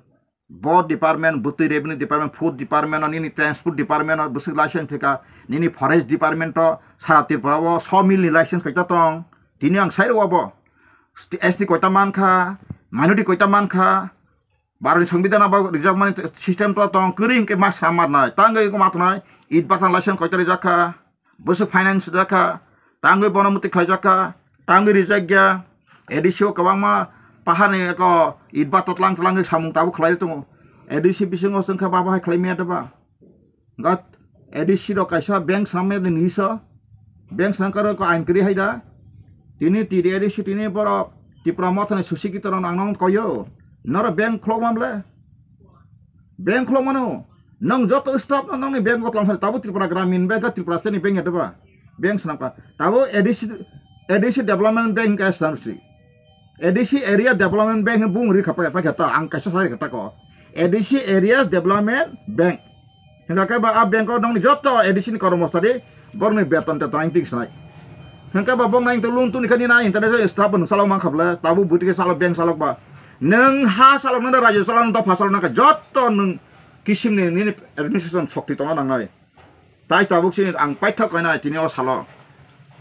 bo department, bwtwi revenue department, food department, nini transport department, bwswk license thika, nini forest department o sara Tripura o sawmill ni license kaisa tong, tini ang sai rw bo, S T koita mankha, minority koita mankha, Bharatni Songbidan abo rijak mani system to tong, kwrwi hwnkhe ma swnam marnai, tangwi ma tongnai, it bata license koita rijak kha, bwswk finance rijak kha, tangwi bono mwtwi khlaijak kha, tangwi rijak ya, A D C o kwbangma paharni eko it bata tlang tlangwi samung tabuk khlai tongo, A D C bisingo chwngkha babo hai khlai maya deba. Gat A D C rok kaisa bank swnamya de nisa. Bank swnam karo ko ain kri hai da. Tini T D A D C tini borok Tipra Motha ni susi kito rok nang nang koyo. Noro bank khulok mamle. Bank khulok mano. Nang joto staff no nang ni bank ko tlang thani. Tabo Tripura Gramin Bank ka Tripura State ni bank ya deba. Bank swnam ka. Tabo A D C, A D C Development Bank ka swnam si. A D C Area Development Bank bung ri khapa pa khata ang kaisa sai khata ko. A D C Area Development Bank. Hingkha khe ba a bank o nongni joto A D C ni kormosari borokni beton teton ang tik sanai. Hingkha ba bong nang loan tuni kani na international staff no salok mang khaple tabu buti ke salok bank salok ba. Nwng ha saloknai da, rajyo chaloknai, dopha chaloknai khe jotto nwng kisimni nini administration shokti tongna nangnai. Tai tabuk chini ang paithak kainai tini o salo.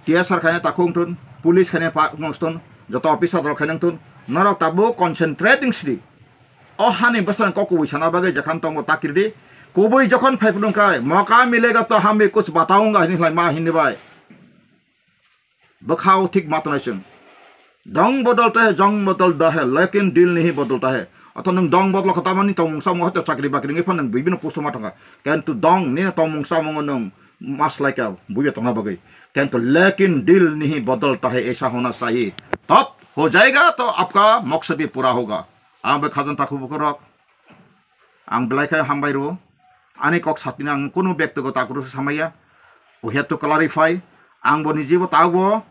T S R khaina takhuk wngthun, police khaina pa wngthun, joto officer rok khaina wngthun, norok tabuk concentrating sidi. O hani bwswrang kok kubui sana bagwi jekham tongo ta kiridi. Kubui jokhon phai phunuk khai, "Moka milega to hum bhi kuch bataunga," hinwi khlai ma hinwi bai. Bwkhao thik ma tongnai chwng. Dong bodolta hai, jong bodolta hai, lekin dil nahi bodolta hai. Otho nwng dong bodol kha tamani tongmung samung hoito chakri bakri wngwi phano nwng buibino posto ma thangkha. Kintu dong nini tongmung samungo nwng maslai kha buiba tongna bagwi. Kintu lekin dil nahi bodolta hai, aisa hona chahiye. Tab ho jayega to apka maksad bhi pura hoga. Ang bai khajang takhuk bukhuk rok. Ang belai khe hambai rwo. Ani kok satini ang kunu bektigoto akrokse samaya. We have to clarify. Ang bo nijibo tabukbo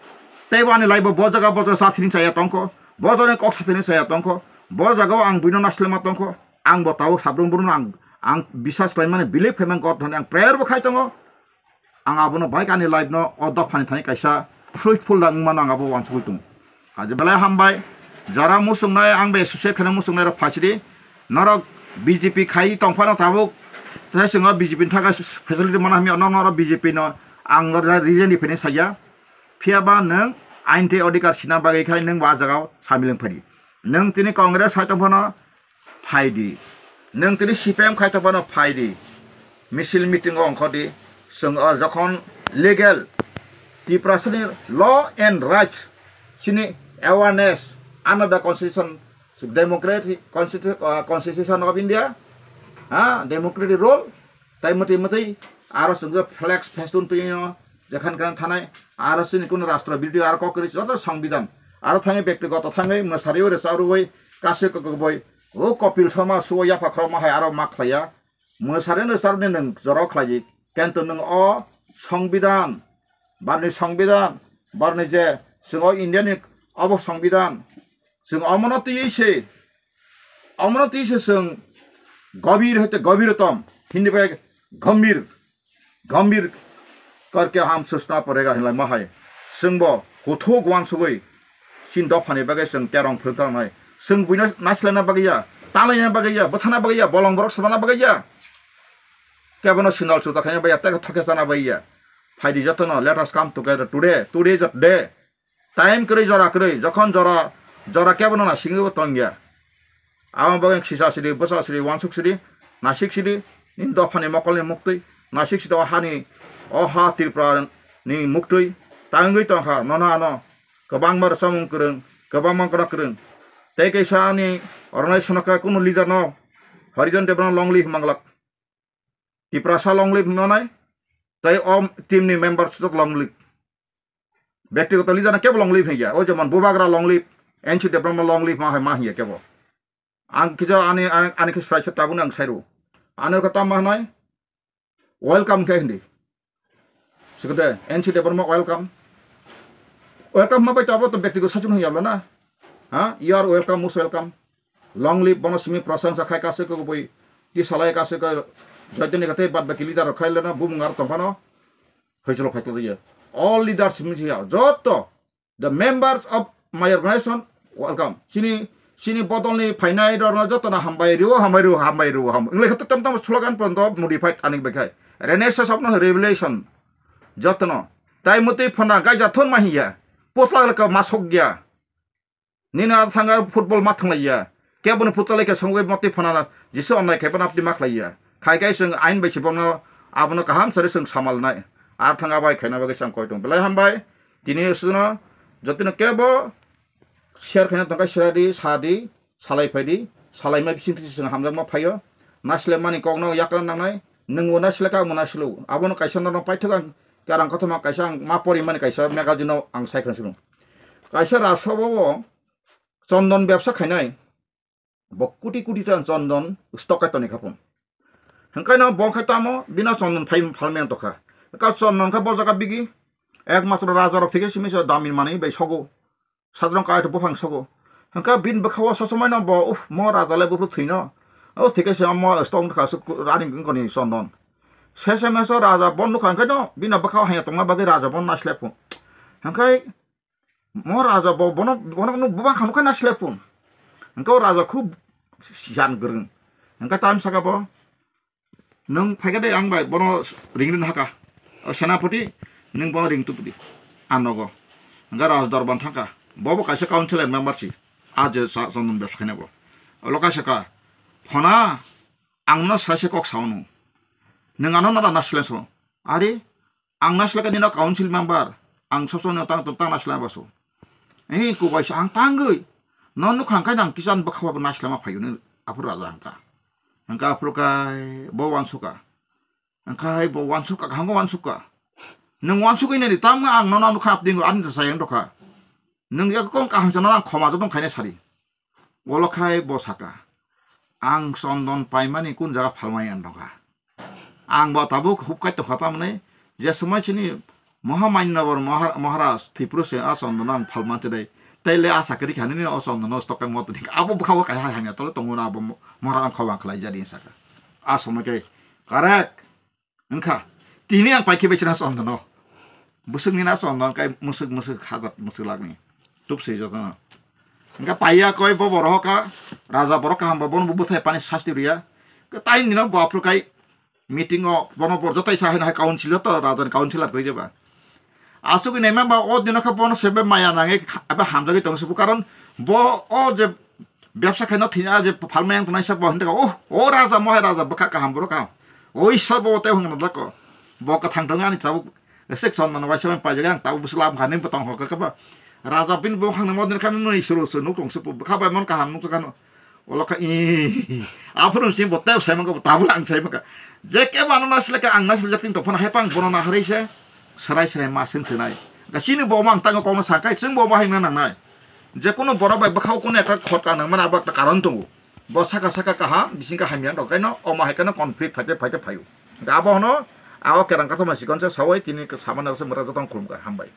teibo ani life bo bo jaga bo jaga sathini chaya tongkho. Bo jaga kok sathini chaya tongkho. Bo jaga o ang buino naslema tongkho. Ang bo tabuk sabrung burung ang, ang bisas khlaimani believe khaimani God thani ang prayer bo khai tongo. Ang abono bai ani life no o dophani thani kaisa fruitful da wngmano ang abo uansugwi tongo. Kaje belai hambai, jara muchungnai ang bai associate kheno muchungnai rok phaisidi, norok B J P khai tongphano tabuk, tei chwngno B J P ni thaka facility mana hamya, norok norok B J P no ang reason ni phini saya, phiyaba nwng ain tei odhikar sina bagwi khai nwng bo ah jagao samil wng phadi. Nwng tini Congress hai tongphano phaidi. Nwng tini C P M khai tongphano phaidi. Misil meeting o ongkhordi. Chwng o jokhon legal Tiprasani law and rights, chini awareness under the constitution, democratic constitu-, uh, constitution of India, ha, democratic rule, tai mwtwi mwtwi aro chwng flex festoon twi no, jekhan khan thanai, aro chini kuno rastro birodhi aro kok kwrwi joto songbidan, aro thangwi bektigoto thangwi mwsarwi rwcharwi kasui kokboi o Kopil Sharma suo yapha khorokma hai aro ma khlaiya, mwsarwi rwcharwi nwng jora khlaiwi, kintu nwng o songbidan, barni songbidan, barni je chwng o India ni obo songbidan, chwng omono twiwi se, omono twiwi se chwng gobir hoite gobir tom, Hindi bai gambhir, gambhir karke hum sochna padega hinlai ma hai. Chwngbo kuthuk uansugwi chini dophani bagwi chwng terong phwrwngtharnai. Chwng buino nasilana bagwi ya, talaina bagwi ya, bwthana bagwi ya, bolong borok swbana bagwi ya. Kebono sindal chuta khaina bagwi ya, tei thokya chana bagwi ya. Phaidi jotono, let us come together today, today is the day. Time kwrwi jora kwrwi, jokhon jora, jora kebono naisingwi bo tongya. Aboni bagwi kisa sidi, bwsa sidi, uansuk sidi, naisik sidi, nini dophani mokolni muktwi, naisik sidi o hani, o ha Tripura ni muktwi, tangwi tongkha, nono ano, kwbangma rwchapmung kwrwng, kwbangma kono kwrwng. Tei kaisa ani organization khe kunu leader no, Harijan Debbarma long live manglak. Tiprasa long live hinwi nai, tei o team ni member sujok long live. Bektigoto leader no kebo long live hiya, o jemon Bubagra long live, N C Debbarma long live ma hai ma hiya kebo. Ang kisa ani, ani, ani khe srai se tabukni ang sairu. Ani khe tamo hinai, welcome khe hindi. Sikode, N C Debbarma welcome. Welcome ma bai tabo to bektigoto sachung hiya lo na. Ha, you are welcome, most welcome. Long live bono simi prasangsa khai kasui kok bui ti salai kasui kok joitoni kothe bad baki leader rok khai leno bumung ar tongphano. Hoicholo phaikla riya. All leaders simi siya joto the members of my organization welcome. Chini, chini bodolni phainai rokno jotono hambai rio, hambai rio, hambai rio, hambai. English to tam tam slogan pon to modified ani bai khai. Renaissance of no revelation. Jotono. Tai mutui phona gaija thon ma hiya. Posla ka masok ya. Nini a thanga football ma thanglaiya. Keboni putalai khe songwi motwi phanana Jisu onnai khai phano apni ma khlaiya. Khai khai chwng ain bai se bono abono kaham sari chwng samalnai. A thanga bai khaina bagwi chwng koi tong. Belai hambai. Tini suno jotino kebo share khaina tongkha siradi, sadi, salai phaidi, salaima bising twi chwng hamjakma phaio. Naisle mani kokno yakra nangnai. Nwng bo naisle ka mo naisle. Abono kaisa norok paithak ang karang kothoma kaisa ang ma porimani kaisa magazine o ang sai khna sino. Kaisa rajsabha o chondon bebsa khainai, bo kuti kuti ta chondon stock kai toni khapung. Hwnkhe no bo khe tamo bina chondon phai phalmani tokha. Ka chondon khe bo jaga bigi, ekmatro raja rok thike simi se dami manwi bai sogo. Sadrong kai to buphang sogo. Hwnkhe bin bwkha o sosomai no bo, "Uf, mo raja le buphuru thwino." O thike se mo stock wngkha su rani wngkoni chondon. Sese meso raja bo nukha hwnkhe no bina bwkha o hanya tongma bagwi raja bo naisle phung. Hwnkhe mo raja bo bono, bono nuk bubang kha nukha naisle phung. Hwnkhe o raja khub siyan kwrwng. Hwnkhe tamo saka bo, "Nwng phaikha de ang bai bono ring rin haka. O senapati, nwng bono ring tubudi. A nogo." Hwnkhe raja dorban thangkha. Bobo kaisa councilor member si. A je sa-, chondon bebsa khainai bo. Olo kaisa ka, "Phona, ang no saise kok sao nw. Nwng ano nara nasilai sao." "Are, ang nasilai ka nino council member. Ang sob somoi tang, tang nasilai baso." "Eh, kubai sa ang tangwi. No nukha hwnkhe nang kisan bwkha bo nasilai ma phaio nw," aphuru raja hwnkha. Hwnkhe aphuru kai bo uansukha. Hwnkhe bo uansukha, kaham khe uansukha. "Nwng uansugwi nini, tamo ang nono nukha, apni ani sayang dokha. Nwng yak kong kaham chano ang khoma jotong khaina sari." Olo khai bo saka, "Ang chondon paimani kun jaga phalmani ang dongkha. Ang bo tabuk hupkai tongkha tamni, je somoi chini Mahamanyabor Mahar-, Maharaj Tripura se a chondon ang phalman chidai. Taile a sakri khani ni o chondon no stokai motni abo bwkha bo kaiha hamya tole tongo na abo mo-, Maharaj ang khawang khlai jadi," saka. A somoi kai, "Correct." Wngkha, tini ang paikhe bai chwna chondon no. Bwswk ni na chondon kai mwswk mwswk hajat mwswk lak ni. Tubswi joto no. Wngkha paiya koi bo borok ka, raja borok kaham bo bono bo bwthai pani sasti rwya. Khe tai nino bo aphuru kai meeting o bono bo joto isa hai council o to raja ni councilor kwrwi jeba. Asugwi naima ba o dino khe bono sebe maya nangwi eba hamjagwi tong se bo, karon bo o je bebsa khaina thina je phalmai ang tongnai sa bo hinta, "Oh, o raja, mohai raja, bwkha kaham, borok kaham. O Iswar bo tei hwnna dako. Bo kwthang tongo ani tabuk sek son mano waisa paijak ang tabuk bwsla bwkha ni bwtang hokha khe ba." Raja bini bo hangna modin kami mui suru suru nuk tong se bwkha bai mon kaham nuk kano. Olo kha i aphuru si bo tei sai mangka, tabuk ang sai mangka. Je ke bano nasle ka ang nasle jak tin to phone hai pang bono na hari se. Serai serai ma seng senai. Ga chini bo mang tango kokno sakai, chwng bo bahai na nangnai. Je kono borok bai bwkhao kono ekta khot ka nangmani abo ekta karon tongo. Bo saka saka kaham, bising ka hamya wng kaino, omo hai kano conflict phaite phaite phaio. Ga abo hono, ago kerang kathoma sikon se sawai tini samana se mura jotong khulumkha, hambai.